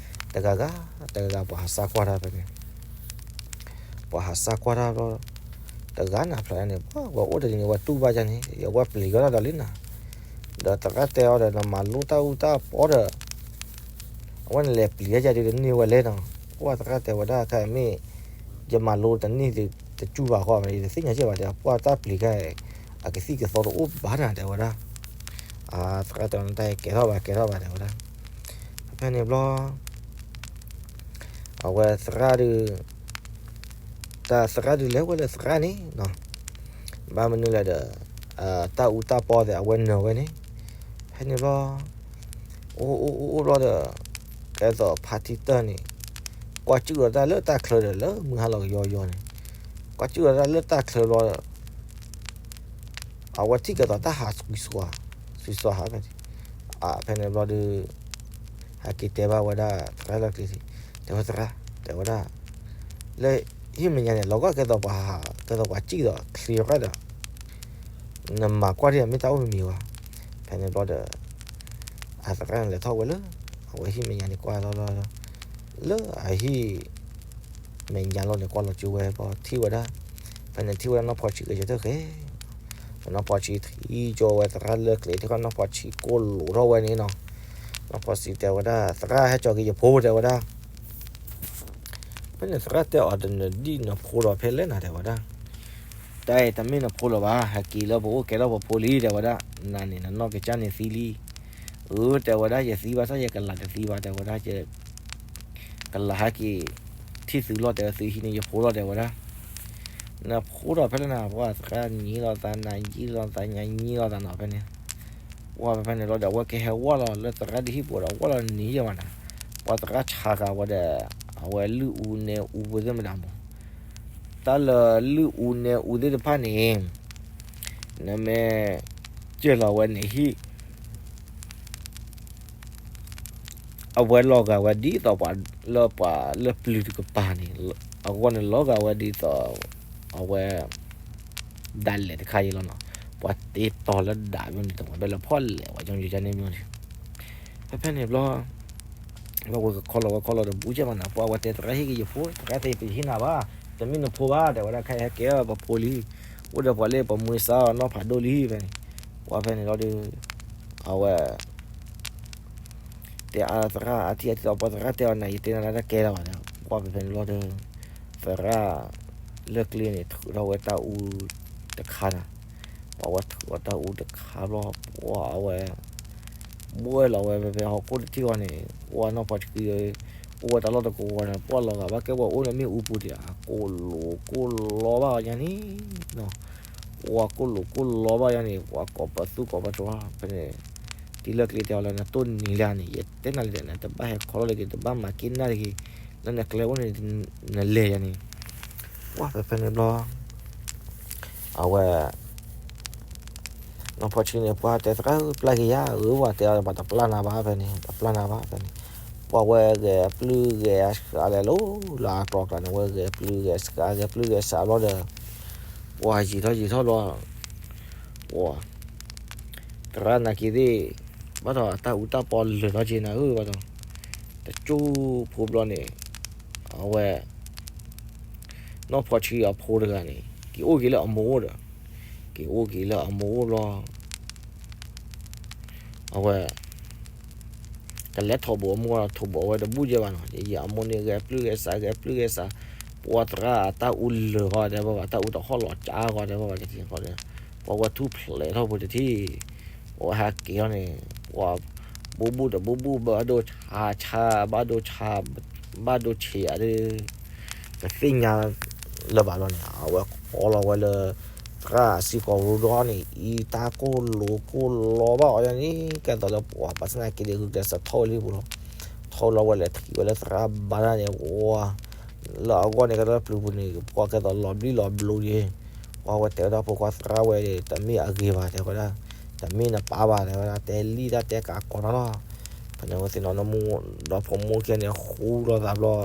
တဂၤဂၤ တဂၤဂၤ ပှၤဟးစၢ်ကွၢ်တၢ်ဖဲန့ၣ် ပှၤဟးစၢ်ကွၢ်တၢ်ဘျီ တဂၤန့ၣ်ဖျါန့ၣ် ပှၤဝဲအိၣ်တနံၤန့ၣ် ဝဲတူၢ်ဘၣ်ယၤန့ၣ် ယဝဲပျံၤဝဲဒၣ်ဒီးလံနၤ, ဒီးသရၣ်တဲအီၤဒီး နမၤလိတၢ်အူတၢ်ပီဒီး အဝဲန့ၣ်လဲၤပျံၤယၤဒုးတန့ၢ်ဝဲလဲၣ်နီၤ, ပှၤသရၣ်တဲဝဲဒၣ် ခဲအံၤမ့ၢ် ယမၤလိတန့ၢ်တစူၢ်ဘၣ်ဃီ ယတသ့ၣ်ညါကဲဘၣ်တဲ ပှၤတၢ်ပျံၤခဲအံၤ အကသံၣ်ကသီတအိၣ်ဘၣ်နၤ တဲဝဲဒၣ်, သရၣ်တဲဝဲ နတၢ်ကဲထီၣ်ဘၣ် ကဲထီၣ်ဘၣ် တဲဝဲဒၣ်, ဖဲန့ၣ်ဘျီ အဝဲသရၣ်ဒုး တၢ်သရၣ်ဒုးလဲၤဝဲလၢသရၣ်န့ၣ်နီၤ, ဘၣ်မနုၤလဲၣ်ဒီး တၢ်အူတၢ်ပီသ့ၣ် အဝဲနၢၤဝဲန့ၣ်, ဖဲန့ၣ်ဘျီ အိၣ်အိၣ်အိၣ်အိၣ်ဘျီဒီး ကဲသိးဖါတံၢ်တၢၢ်န့ၣ် ကွၢ်စူၣ်ဒီးတၢ်လၢတၢ်ချၢဒီး လၢမုၢ်ဟါလီၤကယီယီန့ၣ်, ကွၢ်စူၣ်ဒီးတၢ်လၢတၢ်ချၢဘျီဒီး အဝဲထံၣ်ကဲသိးတၢ်ဟး သွံသွါ သွံသွါဟးဖဲန့ၣ်, ဖဲန့ၣ်ဘျီဒီး ဟဲက့ၤတဲဘၣ်ဝဲဒၣ်သရၣ်လၢကျ့ တဲဝဲသရၣ် တဲဝဲဒၣ် လၢဟံၣ်မဲာ်ညါန့ၣ် လီၤဂာ်ကဲသိးပှၤဟး ကဲသိးပှၤစံၣ်ဒီး ချ့ ရၣ်ဒီး နမၤကွၢ်ဒ်အမ့ၢ်တၢ်အိၣ်မံၤမံၤဘၣ်, ဖဲန့ၣ်ဘျီဒီး အသရၣ်န့ၣ်လဲၤထီၣ်ဝဲလၢ အဝဲဟံၣ်မဲာ်ညါန့ၣ်ကွၢ်လီၤလီၤလီၤ, လၢအဟံၣ် မဲာ်ညါလီၤန့ၣ် ကွၢ်လီၤကၠိဝဲဘျီထံၣ်ဝဲဒၣ်, ဖဲန့ၣ်ထံၣ်ဝဲဒၣ်နီၢ်ဖီဆံးကယဲၢ်တၢ်ဃဲ, နီၢ်ဖီဆံးထံၣ်ကၠိဝဲသရၣ်လၢကျ့ထံၣ်ဃီ နီၢ်ဖီဆံးကိၢ်လိာ်ထီၣ်ဝဲန့ၣ်နီၤ, နီၢ်ဖီဆံးတဲဝဲဒၣ် သရၣ်ဟဲကၠီၤက့ၤယဖိ တဲဝဲဒၣ် ဖဲန့ၣ်သရၣ်တဲအီၤဒီး နဒံၣ်နဖိဒီးဖဲလဲၣ်နၤ တဲဝဲဒၣ်, တၢ်အံၤတမ့ၢ်နဖိလၢၤဘၣ် ဟဲက့ၤလၢပအိၣ်ကဲထီၣ်ပဖိလံ တဲဝဲဒၣ်, နၤန့ၣ် နနီၢ်ကစၢ်န့ၣ်သံလံ, အၢ တဲဝဲဒၣ် ယသံဘၣ်ဆၣ်ယကလၤတသံဘၣ် တဲဝဲဒၣ်, ကလၤဟဲက့ၤ ထံၣ်သုလီၤ တဲဝဲ သုဟံးန့ၢ်ယဖိလီၤ တဲဝဲဒၣ်, နဖိဒီးဖဲလဲၣ်နၤ ပှၤသရၣ်နံၤလီၤသး နယံာ်လီၤသး ညါညံာ်လီၤသးနီၤ ဖဲန့ၣ် ပှၤဖဲဖဲန့ၣ်လီၤဒီး အဝဲကဟဲဝဲလီၤလၢသရၣ်ဒ်ဟံၣ်ပူၤဒီး ဝဲလီၤနံၤယဲၢ်မးနၤ, ပှၤသရၣ်ဆါဃာ်ဝဲဒီး အဝဲလုၢ်အူနဲအူပူၤသ့ၣ်မတၤမး, တၢ်လၢလုၢ်အူနဲအူသ့ၣ်တဖၣ်န့ၣ် နမ့ၢ် ကၢၢ်လီၤဝဲန့ၣ်ဟံၣ် အဝဲလီၤဂာ်ဝဲဒ်သိးပှၤလၢပှၤလၢ ပျုၤတကပၤန့ၣ် အဂီၢ်န့ၣ်လီၤဂာ်ဝဲဒ်သိး အဝဲ ဒၣ်လဲာ်တခါအံၤလီၤနီၤ, ပှၤတ့တီၤလၢဒၣ်ဘျီန့ၣ် တဝဲဘဲလၢဖီၣ်လဲၣ်ဝဲ ကၠီကၠီန့ၣ်မီန့ၣ်, ဖဲဖဲန့ၣ်ဘျီ ဝဲကခီလီၤဝဲခီလီၤဒီး ဘူးကဲမးနၤ ပှၤဝဲတဲသရၣ်ဟ့ၣ်က့ၤယဖိ သရၣ်တဲပဟ့ၣ်နၤဘၣ်, တမ့ၢ်နဖိဘၣ် တဲဝဲဒၣ် ခဲအံၤဟဲကဲပဖိလံ, အိၣ်ဒီးပှၤလၢပမွေးစါအီၤနီၢ်ဖးဒိၣ်လံဖဲန့ၣ်, ပှၤဖဲန့ၣ်လီၤဒီး အဝဲ တဲအါသရၣ်အထံၣ်အထံၣ်လီၤ ပှၤသရၣ်တဲအီၤနၤ ယတဲနၤလၢတၢ်ကဲလီၤဘၣ်ဒီး ပှၤဖဲဖဲန့ၣ်လီၤဒီး သရၣ်လၢကျ့န့ၣ် ထုးထီၣ်ဝဲတၢ်အူတခါနၤ, ပှၤဝဲထုးအီၤတၢ်အူတခါဘျီ ပှၤအဝဲ ဘှဲလီၤဝဲဖဲဖဲဟီၣ်ခိၣ်တထံၣ်ဃီန့ၣ် ပှၤနီၢ်ဖီဆံး အိၣ်ဝဲတၢ်လီၢ်တကဝီၤန့ၣ် ပှၤလီၤဂာ်ဘၣ်ကဲပှၤအိၣ်လၢမ့ၣ်အူပူၤဒံး အကိၢ်လိာ်ကိၢ်လီဘၣ်အီၤယါန့ၣ် ပှၤကိၢ်လိာ်ကိၢ်လီဘၣ်ယါန့ၣ် ပှၤကိးပသူကိးပတြၢၤ ဖဲန့ၣ် တံၤလၢကျ့တဲအီၤလၢ နတိၢ်နံၤလၢန့ၣ် ယတဲနၤလံ နတဘၣ်ဟဲခီလီၤတဂ့ၤ တဘၣ်မၤက့ၤနၢ်တဂ့ၤ လၢနကျဲအိၣ်န့ၣ် နလဲၤယါန့ၣ် ပှၤဖဲဖဲန့ၣ်ဘျီ အဝဲ နီၢ်ဖီဆံးန့ၣ် ပှၤတဲသရၣ်ပျၢ်က့ၤယၤဧၢ ပှၤတဲအီၤပှၤတပျၢ်နၤဘၣ်ဖဲန့ၣ် တပျၢ်နၤဘၣ်ဖဲန့ၣ် ပှၤဝဲဂဲၤပျုၢ်ဂဲၤစှၤလဲၤလိၤလၢအကျိၤအကျဲန့ၣ် ဝဲဂဲၤပျုၢ်ဂဲၤစှၤ ဂဲၤပျုၢ်ဂဲၤစှၤဘျီဒီး ပှၤယံာ်ထီၣ်ယံာ်ထီၣ်ဘျီ ပှၤ သရၣ်နာ်က့ၤသ့ၣ် ဘၣ်ဒီးတၢ်အူတၢ်ပီလၢာ်ထီၣ်က့ၤနၤဧၢ ဘၣ်ဒီး တကၠိဖိဘျီန့ၣ် အဝဲ နီၢ်ဖီဆံးအဖိတဂၤန့ၣ် က့ၤအိၣ်က့ၤလၢအမိၢ်အိၣ်ဒီး က့ၤအိၣ်က့ၤလၢအမိၢ်အိၣ်ဘျီ အဝဲ ကလဲၤထိးဘူးအမိၢ်ဒီး ထိးဘူးအဝဲတဘူၣ်ယဲၢ်ဘၣ်နီၤ ယဲၢ်အမိၢ်န့ၣ် ဂဲၤပျုၢ်ဂဲၤစး ဂဲၤပျုၢ်ဂဲၤစး ပှၤသရၣ်အတၢ်အူလၢာ်ဃီတဲဘၣ်ဘၣ် တၢ်အူတဟီၣ်လီၤကၠါဃီတဲဘၣ်ဘၣ် တထံၣ်ဃီဒီး ပှၤဝဲထူၣ်ဖျဲးထီၣ်ပူၤတထံၣ် ပှၤဝဲဟဲက့ၤထီၣ်န့ၣ် ပှၤ ဘူးဘူးတဘူးဘူး ဘၣ်ဒိဆါဆါ ဘၣ်ဒိဆါ ဘၣ်ဒိဆံးယၤဒီး တသ့ၣ်ညါလၢၤဘၣ်လီၤန့ၣ် အဝဲကိးလီၤဝဲလၢ သရၣ်အစုကဝဲၤဒီန့ၣ် အံၤတၢ်ကိၢ်လိာ်ကိၢ်လီဘၣ်အီၤယါန့ၣ် ကဲသိးလၢပှၤဘၣ်ဆၣ်သနာ်က့ဒီး ဂုာ်ကျဲးစးထီၣ်ဝဲလံပူၤလီၤ ထီၣ်လီၤဝဲလဲၤထံၣ်ဝဲလၢသရၣ်ဘါတၢ်န့ၣ် ပှၤ လၢအဂီၢ်န့ၣ် ကဲသိးပျုၤပူၤန့ၣ် ပှၤကဲသိးလီၤဘျံၣ်လီၤဘျိယဲၢ် ပှၤဝဲတဲဝဲဒၣ်ဖိခွါသရၣ်ဝဲ တမ့ၢ်အဂ့ၤဘၣ်တဲဝဲဒၣ် တမ့ၢ်နပၢ်ဘၣ်တဲဝဲဒၣ် တဲလံၣ်တၢ်တဲကးကိးနီၤလီၤ ဖဲန့ၣ်ဝဲသ့ၣ်နီၤ နမိၢ်ဒီးဖိမုၣ်ခံဂၤန့ၣ် ဃူလိာ်သး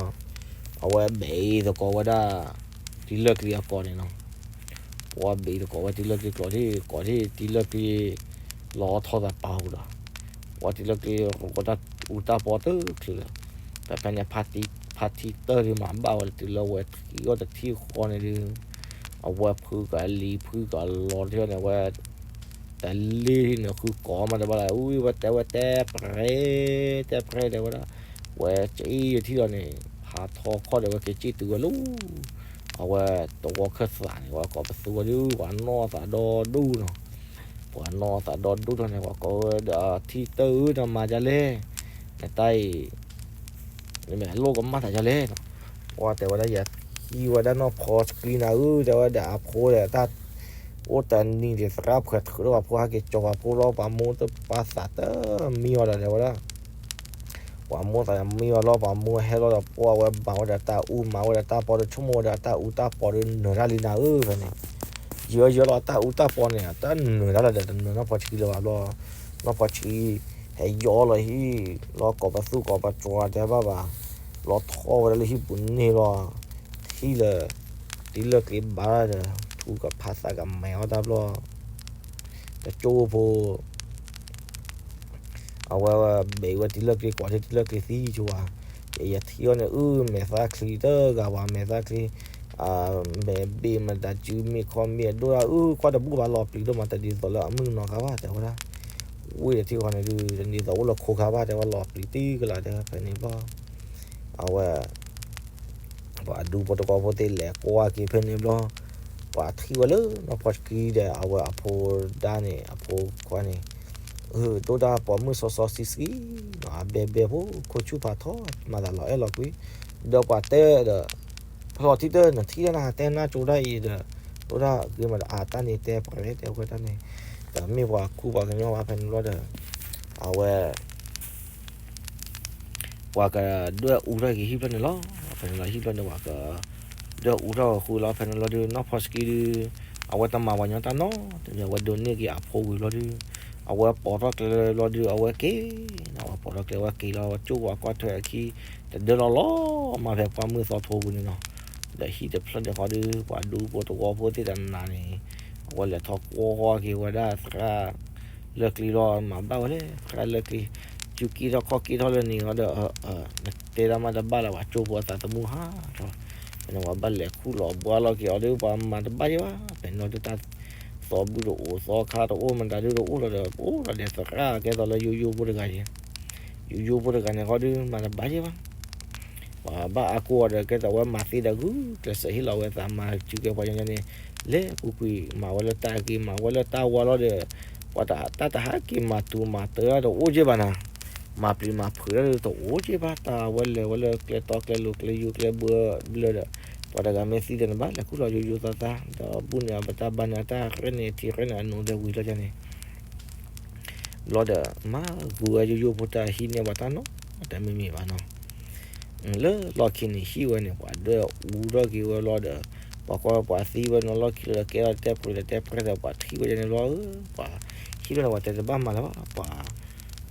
ဘျီ အဝဲဘဲးသကိးဝဲဒၣ် တံၤလၢၢ်ကျ့အကိးန့ၣ်နီၤ. ပှၤဘဲးသကိးဝဲတံၤလၢၢ်ကျ့ကျိးထံၣ် ကိးထံၣ်တံၤလၢၢ်ကျ့ လီၤထီၣ်သးပာ်ဟူဒီး ပှၤတံၤလၢၢ်ကျ့ တၢ်အူတၢ်ပီတချုးလၢၤ. ဖဲဖဲန့ၣ် ဖါထံတၢၢ်ဒုးမၤဘၣ်ဝဲလၢတုၤလၢဝဲထံအီၣ်တထံၣ်ဃီန့ၣ်ဒုး အဝဲဖုကလံၤဖုကလီၤထံၣ်န့ၣ် ဝဲ တလ့ၢ်န့ၣ်ဃုကိးမးတဘၣ်လၢ အူဝဲတဲဝဲတဲပြဲ တဲပြဲတဲဝဲဒၣ် ဝဲကအံၤယထံၣ်လီၤန့ၣ် ဟးထီခီၣ်ဒီးဝဲက့ၤစံၣ်တုၤဝဲလီၤ. အဝဲတဝီခၢၣ်သးန့ၣ် ဝဲကိးပသူဝဲဒုး ပှၤနီၢ်သးဒီဒူၣ်နီၤ. ပှၤနီၢ်သးဒီဒူၣ်ထီၣ်န့ၣ် ပှၤကိးဝဲဒီးထံတၢၢ်ဧၢ နမၤဒ်လဲၣ်, နတၢ်အံၤ နမ့ၢ်အလိၣ်ကမၣ်သးဒ်လဲၣ်နီၤ. ပှၤတဲဝဲဒၣ် ယထံၣ်ဝဲဒၣ်နီၢ်ဖီစကံနၤဧၢ တဲဝဲဒီးအဖိဒီးတၢ် အိၣ်တနံၤဒီးသရၣ်ဖှဲးထုးထီၣ်ပှၤဖိဟဲက့ၤကၠီၤပှၤဖိလီၤ ပှၤမိၢ်တပၢ်သးတမံဝဲဒီးတဲဝဲဒၣ် ပှၤမိၢ်သးမံဝဲလီၤ ပှၤမိၢ်ဟဲလီၤဒီးပှၤဝဲဘၣ်ဝဲဒီးတၢ်အူမၤဝဲဒီးတၢ်ပီဒီးဆိကမိၣ်ဝဲဒီးတၢ်အူတၢ်ပီဒီးနၢၤတၢ်လံနၤဧၢ ဖဲန့ၣ် ယၢယၢလီၤတၢ်အူတၢ်ပီန့ၣ် တၢ်နၢၤတၢ်လၢဒီးတနၢၤနီၢ်ဖီစကံလၢၤဘၣ်ဘျီ နီၢ်ဖီစကံ ဟဲယီလီၤဟံၣ် လီၤကိးပသူကိးပကၠီတဲဘၣ်ဘၣ် လီၤထီၣ်ဝဲဒၣ်လၢဟံၣ်ပူၤန့ၣ်လီၤ ထံၣ်လၢ တံၤလၢၢ်ကျ့ဘါဒီး ထူကဖးသးကမဲာ်အီၣ်တၢ်ဘျီ တကၠိဖိ အဝဲဘဲးဝဲတံၤလၢၢ်ကျ့ကိးထံၣ်တံၤလၢၢ်ကျ့သံဆိဝဲ ယထံၣ်အီၤန့ၣ် အုၣ် မဲာ်သၣ်ချံတဂၤဝဲ မဲာ်သၣ်ချံ မဲာ်ဘ့ၣ်မတၤစုမ့ၢ်ခီမ့ၢ်အဒိၣ်ဒၣ် အုၣ် ကွၢ်တဘူၣ်ဘၣ်လီၤပျံၤဒိၣ်မး တဒ်သိးလၢအမုၢ်ကနီၤခါဘၣ် တဲဝဲဒၣ် ဝ့ၢ်တထံၣ်ဃီန့ၣ်ဒုး တဒ်သိးအိၣ်လၢခိခါဘၣ် တဲဝဲလီၤပျံၤတံၢ်ကလာ် တဲဝဲဖဲန့ၣ်ဘျီ အဝဲ ပှၤဒူဖိတဝီဖိသ့ၣ်လဲၤကွၢ်က့ၤဖဲန့ၣ်ဘျီ ပှၤထံၣ်ဝဲလၢနီၢ်ဖီစကံဒီး အဝဲအဖိဒၣ်န့ၣ် အဖိခွါန့ၣ် ဒိၣ်တၢ်ပိာ်မုၣ်စီစီဆှံဆှံ အဘဲဘဲဖိ ခိၣ်ဆူၣ်ဖးထီ မၤသးလီၤအဲၣ်လီၤကွံ ဒီးပှၤတဲဒီး ဖျီထံတၢၢ် နထံၣ်တၢ်နဟးတဲနၢ်ကၠိဒၣ်အံၤဒီး ဒိၣ်တၢ်ဂ့ၤမးဒီး အတၢ်န့ၣ်တဲပြဲတဲဝဲတၢ်န့ၣ် တမ့ၢ်ပှၤခူပှၤကညီဘၣ်ဖဲန့ၣ်ဘျီဒီး အဝဲ ပှၤကဒွဲၣ်အူထီၣ်က့ၤဟံၣ်ဖျၢၣ်န့ၣ်လီၤ. ဖဲန့ၣ်လီၤ ဟံၣ်ဖျၢၣ်န့ၣ် ပှၤကဒွဲၣ်အူထီၣ်ဃုာ်လီၤ ဖဲန့ၣ်လီၤဒုး နီၢ်ဖီစကံဒုး အဝဲတမၤပှၤညီတၢ်နီတမံၤ အဝဲဒိးန့ၢ်က့ၤအဖိဝံၤလီၤဒုး အဝဲပိာ်ထီၣ်ကျဲလီၤဒုး အဝဲက့ၤ အဝဲပိာ်ထီၣ်ကျဲဝဲက့ၤလီၤ ကၠိဝဲကွၢ်ထွဲအခံ တဒၢလီၤလီၤ မၤဖဲပှၢ်မုၢ်သီထိပူၤန့ၣ်နီၤ ဒီးဟံၣ်တဖျၢၣ်န့ၣ်ဃီဒုး ပှၤဒူဖိတဝီဖိသ့ၣ်တနၤန့ၣ် အဝဲလဲၤထီၣ်ကွၢ်ဃီက့ၤဝဲဒၣ်သရၣ် လၢၢ်ကျ့လီၤ မၤဘၣ်ဝဲလဲၣ် သရၣ်လၢၢ်ကျ့ ယူၤက့ထီၣ်ခီၣ်က့ထီၣ်လၢန့ၣ်ဃီဒီး နတဲတၢ်မၤတဘၣ်လၢၤ ပှၤကၠိဖိအသးသမူဟးထီၣ် ဖဲန့ၣ်ပှၤဘၣ်လဲၤခူၣ်လီၤဘှါလီၤက့ၤအီၤဒုး ပှၤမၤတဘၣ်ယဲၢ်ဘၣ် ဖဲန့ၣ်လီၤဒုးတၢ်သီဘုၣ်တအိၣ် သီခါတအိၣ် မတၤဒုးတအိၣ်လီၤဒီး အိၣ်လီၤဒီးသရၣ်ကဲသိးလၢယိယိဖိတဂၤယဲၢ် ယိယိဖိတဂၤန့ၣ်ဃီဒုး မၤတဘၣ်ယဲၢ်ဘၣ် ပှၤဘၣ်အါကိးအီၤဒီး ကဲသိးဝဲမၤသ့ဒီးဂုာ်ကျဲးစၢးဟ့ၣ်လီၤဝဲသးမၤစုကဲပှၤညီညီန့ၣ် လဲၤပူၤကွံာ်မၤဝဲလၢတၢ်အဂ့ၤ မၤဝဲလၢတၢ်ဝါလီၤဒီး ပှၤတၢ်တဟးက့ၤမၤတူၤမၤတၢ်တအိၣ်က့ဘၣ်နၤ မၤပျံၤမၤဖုးတၢ်တအိၣ်က့ဘၣ် တၢ်ဝဲလဲၤဝဲလၢကျဲတီကျဲလိၤကျဲယိၤကျဲဘျၢဘျၢဒီး ပှၤတဂၤမ့ၢ်သံဒီးနဘၣ်လဲၤခူၣ်လီၤယိယိသီသီ ဒီးဘူၣ်န့ၣ်အပတၢ်ဘါန့ၣ်အတၢ်ရဲၣ်န့ၣ်ထံရဲၣ်န့ၣ်အနိးဒီးဝံၤလီၤန့ၣ် ဘျီဒီး မၤဂုာ်ဝဲယိယိဖိတၢ်ဟံးန့ၢ်ပှၤတၢ်နီတမံၤမံၤဘၣ်နီၤ. လၢလီၢ်ခံန့ၣ် ဟံၣ်ဝဲန့ၣ် ပှၤဒွဲၣ်အူထီၣ်က့ၤဝဲဘျီဒီး ပှၤကွၢ်ပှၤသံဝဲနီၤ လီၢ်ခံလီၤဒီးကဲထီၣ်တဲပှ့ၤဒီးတဲပြဲဒီး ပှၤထံၣ်ဝဲဒၣ်န့ၣ်ဘျီဧၢ ပှၤဟံၣ်ဘျီန့ၣ် ပှၤတဲတဘၣ်မၤလၢၤဘၣ် ပှၤ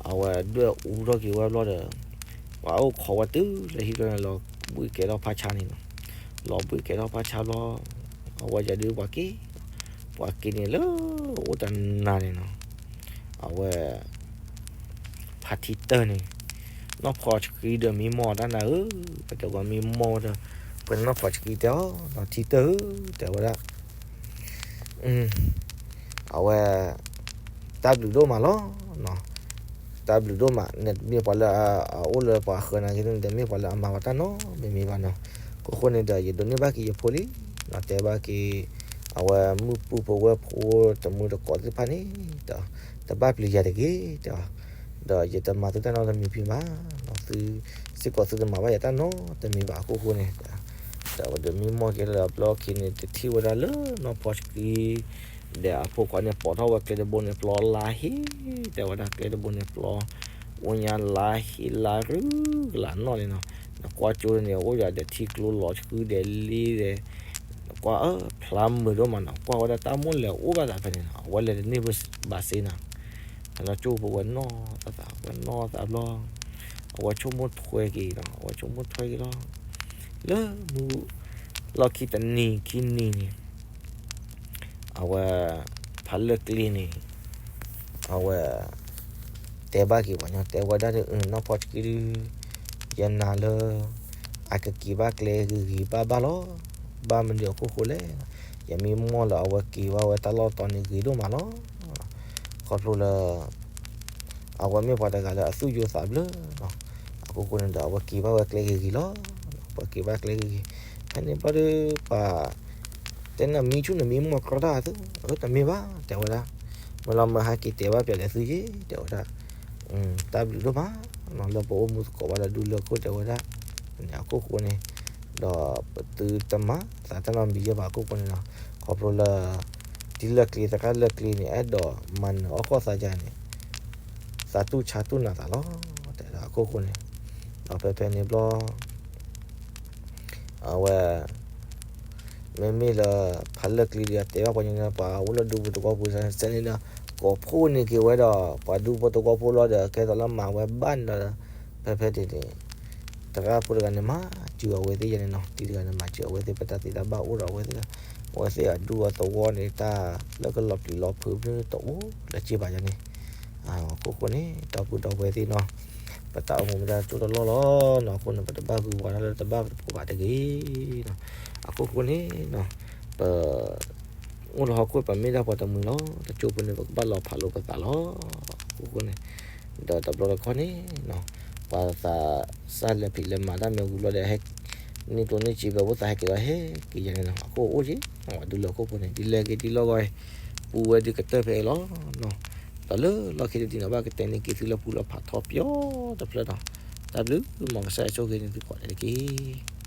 အဝဲဒွဲၣ်အူထီၣ်က့ၤဝဲဘျီဒီး ပှၤအိၣ်ခိးဝဲတုၤလၢဟံၣ်ဘျီန့ၣ် လီၤဘှံးကဲထီၣ်ဖးဆါန့ၣ်နီၤ. လီၤဘှံးကဲထီၣ်ဖးဆါဘျီ အဝဲဒၣ်ဒုးပှၤက့ၤ ပှၤက့ၤန့ၣ်လၢအိၣ်တနၤန့ၣ်နီၤ အဝဲ ဖါထံတၢၢ်န့ၣ် နီၢ်ဖီစကံဒီးမံမီၢ်တၢ်နၤဧၢ ပတဲပှၤမံမီၢ်ဝဲဒီး ပှၤနီၢ်ဖီစကံတဲအီၤ ထံတၢၢ်ဧၢ တဲဝဲဒၣ် အဝဲ တၢ်ဘျုးဒိၣ်မးလီၤ. တၢ်ဘျုးဒိၣ်မး နတမ့ၢ်ပှၤလၢအအိၣ်လၢပှၤဃၢၤနၤက့ နတမ့ၢ်ပှၤလၢအမၤပှၤတၢ်နီတမံၤမံၤဘၣ်နီၤ. အဃိဃိန့ၣ်ဒီး ယဒိးန့ၢ်ဘၣ်က့ၤယဖိလံ တဲဘၣ်က့ၤ အဝဲမုၢ်ပူၤဖိဝဲၢ်ဖိတမုၢ်တကိးသ့ၣ်တဖၣ်န့ၣ် ဒီး တဘၣ်ပျံၤယၤတဂ့ၤ တဲအီၤ ဒီးယတမၤသုတၢ်နီတမံၤဖံးမး သုစ့ၢ်ကီးသုတမၤဘၣ်ယၤတၢ်နီတမံၤဘၣ် အဃိဃိန့ၣ် ဒီးဝဲဒၣ်မံမီၢ်က့ၤလၢအဘျီခံန့ၣ် တထံၣ်ဝဲဒၣ်လၢနီၢ်ဖီစကံ ဒီးအဖိခွါန့ၣ် ပိာ်ထီၣ်ဝဲကျဲတဘိန့ၣ်ပျီလါဟ့ တဲဝဲဒၣ်ကျဲတဘိန့ၣ်ပျီ အိၣ်ညါလါဟ့လါရုကလးနီၢ်န့ၣ်နီၤ နကွၢ်ကၠိန့ၣ် အိၣ်ယၤဒီးထံကျိလီၤဆှုဒီးလ့ဒီး ကွၢ်အၢ ဖျါမုာ်ဒိၣ်မးနီၤ ကွၢ်ဝဲဒၣ်တၢ်မိၢ်လဲၤအိၣ်ဘၣ်သးဖဲန့ၣ်နီၤ အဝဲလဲၤတန့ၢ်ဘၣ်စ့နီၤ ဖဲနီၢ်ကၠိဖိဝဲနီၢ်သးသး ဝဲနီၢ်သးဘျီ အဝဲဆိကမိၣ်ထွဲက့ၤနီၤ အဝဲဆိကမိၣ်ထွဲက့ၤလီၤ လၢမုၢ်လီၢ်ခံတနံၤခံနံၤန့ၣ် အဝဲ ဖးလၢၢ်ကျ့န့ၣ် အဝဲ တဲဘၣ်က့ၤပှၤညီ တဲဝဲဒၣ်ဒ်အံၤ နီၢ်ဖီစကံဒု ယနာ်လၢ အကက့ၤဘၣ်ကျဲဂ့ၤဂ့ၤဘၣ်ဘၣ်လီၤ. ဘၣ်မနုၤအခိၣ်ဃိလဲၣ်, ယမ့ၢ်မီၢ်လၢအဝဲက့ၤဘၣ်ဝဲတၢ်လီၢ်တီၤန့ၣ်ဂ့ၤဒိၣ်မးလီၤ. ခီဖျိလၢ အဝဲမ့ၢ်ပှၤတဂၤလၢအသူၣ်ယိာ်သးဘျၢလီၤ. အခိၣ်ဃိန့ၣ်ဒီး အဝဲက့ၤဘၣ်ဝဲကျဲဂ့ၤဂ့ၤလီၤ. အဝဲက့ၤဘၣ်ကျဲဂ့ၤဂ့ၤ, ဖဲန့ၣ်ဘျီဒီး ပှၤ တဲနမံဆူၣ်နမံမီၢ်ကြီတၢ်သု, အတမ့ၢ်ဘၣ် တဲဝဲဒၣ်, မ့ၢ်လီၤမၢ်ဟဲက့ၤတဲဘၣ်ပျဲးဒီးသုယ့ၣ် တဲဝဲဒၣ်, တၢ်ဘျုးဒိၣ်မး လၢပအိၣ်မူသကိးဘၣ်ဒီးဒူလၢခိၣ်တဲဝဲဒၣ်, န့ၣ်အခိၣ်ဃိန့ၣ်, ဒီးပသုတမၤသးတၢ်နီတမံၤယဲၢ်ဘၣ်အခိၣ်ဃိန့ၣ်လီၤ. ခီဖျိလၢ ဒ်လၢၢ်ကျ့သရၣ်လၢၢ်ကျ့န့ၣ် အဲၣ်ဒိးမၤနၢၤအီၣ်ဃီၣ်သးယၤန့ၣ် သးတူၢ်ဆါတူၢ်နးသးလီၤ တဲဒၣ်အခိၣ်ဃိန့ၣ်, ဒီးဖဲဖဲန့ၣ်ဘျီ အဝဲ မ့မ့ၢ်လၢ ဖးလၢၢ်ကျ့ဒီး တဲဘၣ်ပှၤညီန့ၣ် ပှၤအိၣ်လၢဒူဖိသဝီဖိစ့ၢ်န့ၣ်ဒီး ကိးဖှိၣ်န့ၢ်က့ၤဝဲဒီး ပှၤဒူဖိသဝီဖိလီၤဒီး ကဲသိးလၢမၤဝဲဘၣ်န့ၣ်ဒီး ဖဲဖဲန့ၣ်န့ၣ် သရၣ်ဖိတဂၤန့ၣ် မၤစၢၤအဝဲသ့ၣ်ယဲန့ၣ်နီၤ, တံၤတဂၤန့ၣ် မၤစၢၤအဝဲသ့ၣ် ပတၢ်သ့တၢ်ဘၣ်အိၣ်ဒီးအဝဲသ့ၣ်ဒီး အဝဲသ့ၣ်အဒူအသဝီန့ၣ် တၢ်လၢကလီၤပျံၤလီၤဖုးတအိၣ်လၢၤဘၣ်ယဲန့ၣ်, အခိၣ်ဃိန့ၣ် ဒီပုၢ်ဒီဝဲၢ်သ့ၣ်နီၤ, ပတၢ်အိၣ်မူမ့ၢ်ဒၣ်တၢ်တိၢ်တလီၢ်လီၤနီၤ, အဃိန့ၣ် ပတဘၣ်ဂုာ်ဝဲဒၣ်လၢတဘၣ်တပိၤဘၣ်တဂ့ၤနီၤ, အခိၣ်ဃိန့ၣ်နီၤ, ပ အိၣ်လၢဟီၣ်ခိၣ်ပမ့ၢ်ဒၣ်ပှၤတမှံၤလီၤ, တကၠိဖိန့ၣ် ပကဘၣ်လီၤဖးလိာ်ပသးလီၤ, အခိၣ်ဃိန့ၣ်, ဒီးတဘျီတခီၣ်န့ၣ်နီၤ, ပှၤသးစၢ်လဲၤဖံးလဲၤမၤတၢ်မ့ၢ်ဝံၤလီၤဒီး ဟဲ န့ၢ်ကျိၣ်န့ၢ်စ့ဖဲဖိသၣ်ဟဲက့ၤလီၤဟဲက့ၤယဲန့ၣ်နီၤ, အခိၣ်အိၣ်က့ၤ, ဒူလၢအခိၣ်ဃိန့ၣ် ဒ်လဲၣ်ဂ့ၤဒ်လီၢ်ဂီၤအံၤ, ပူဝဲဒ်ကတၢၢ်ဖဲအံၤလီၤနီၤ, ဒီးလၢလီၢ်ခံတနံၤနီၤ ဘၣ်ကတဲန့ၢ်က့ၤသုလၢပူလီၤဖးထီပယီၤတဖျၢၣ်နီၤ, တၢ်ဘျုးမ်ကစၢ်ယွၤဆိၣ်ဂ့ၤန့ၢ်သုကိးဂၤဒဲးတက့ၢ်.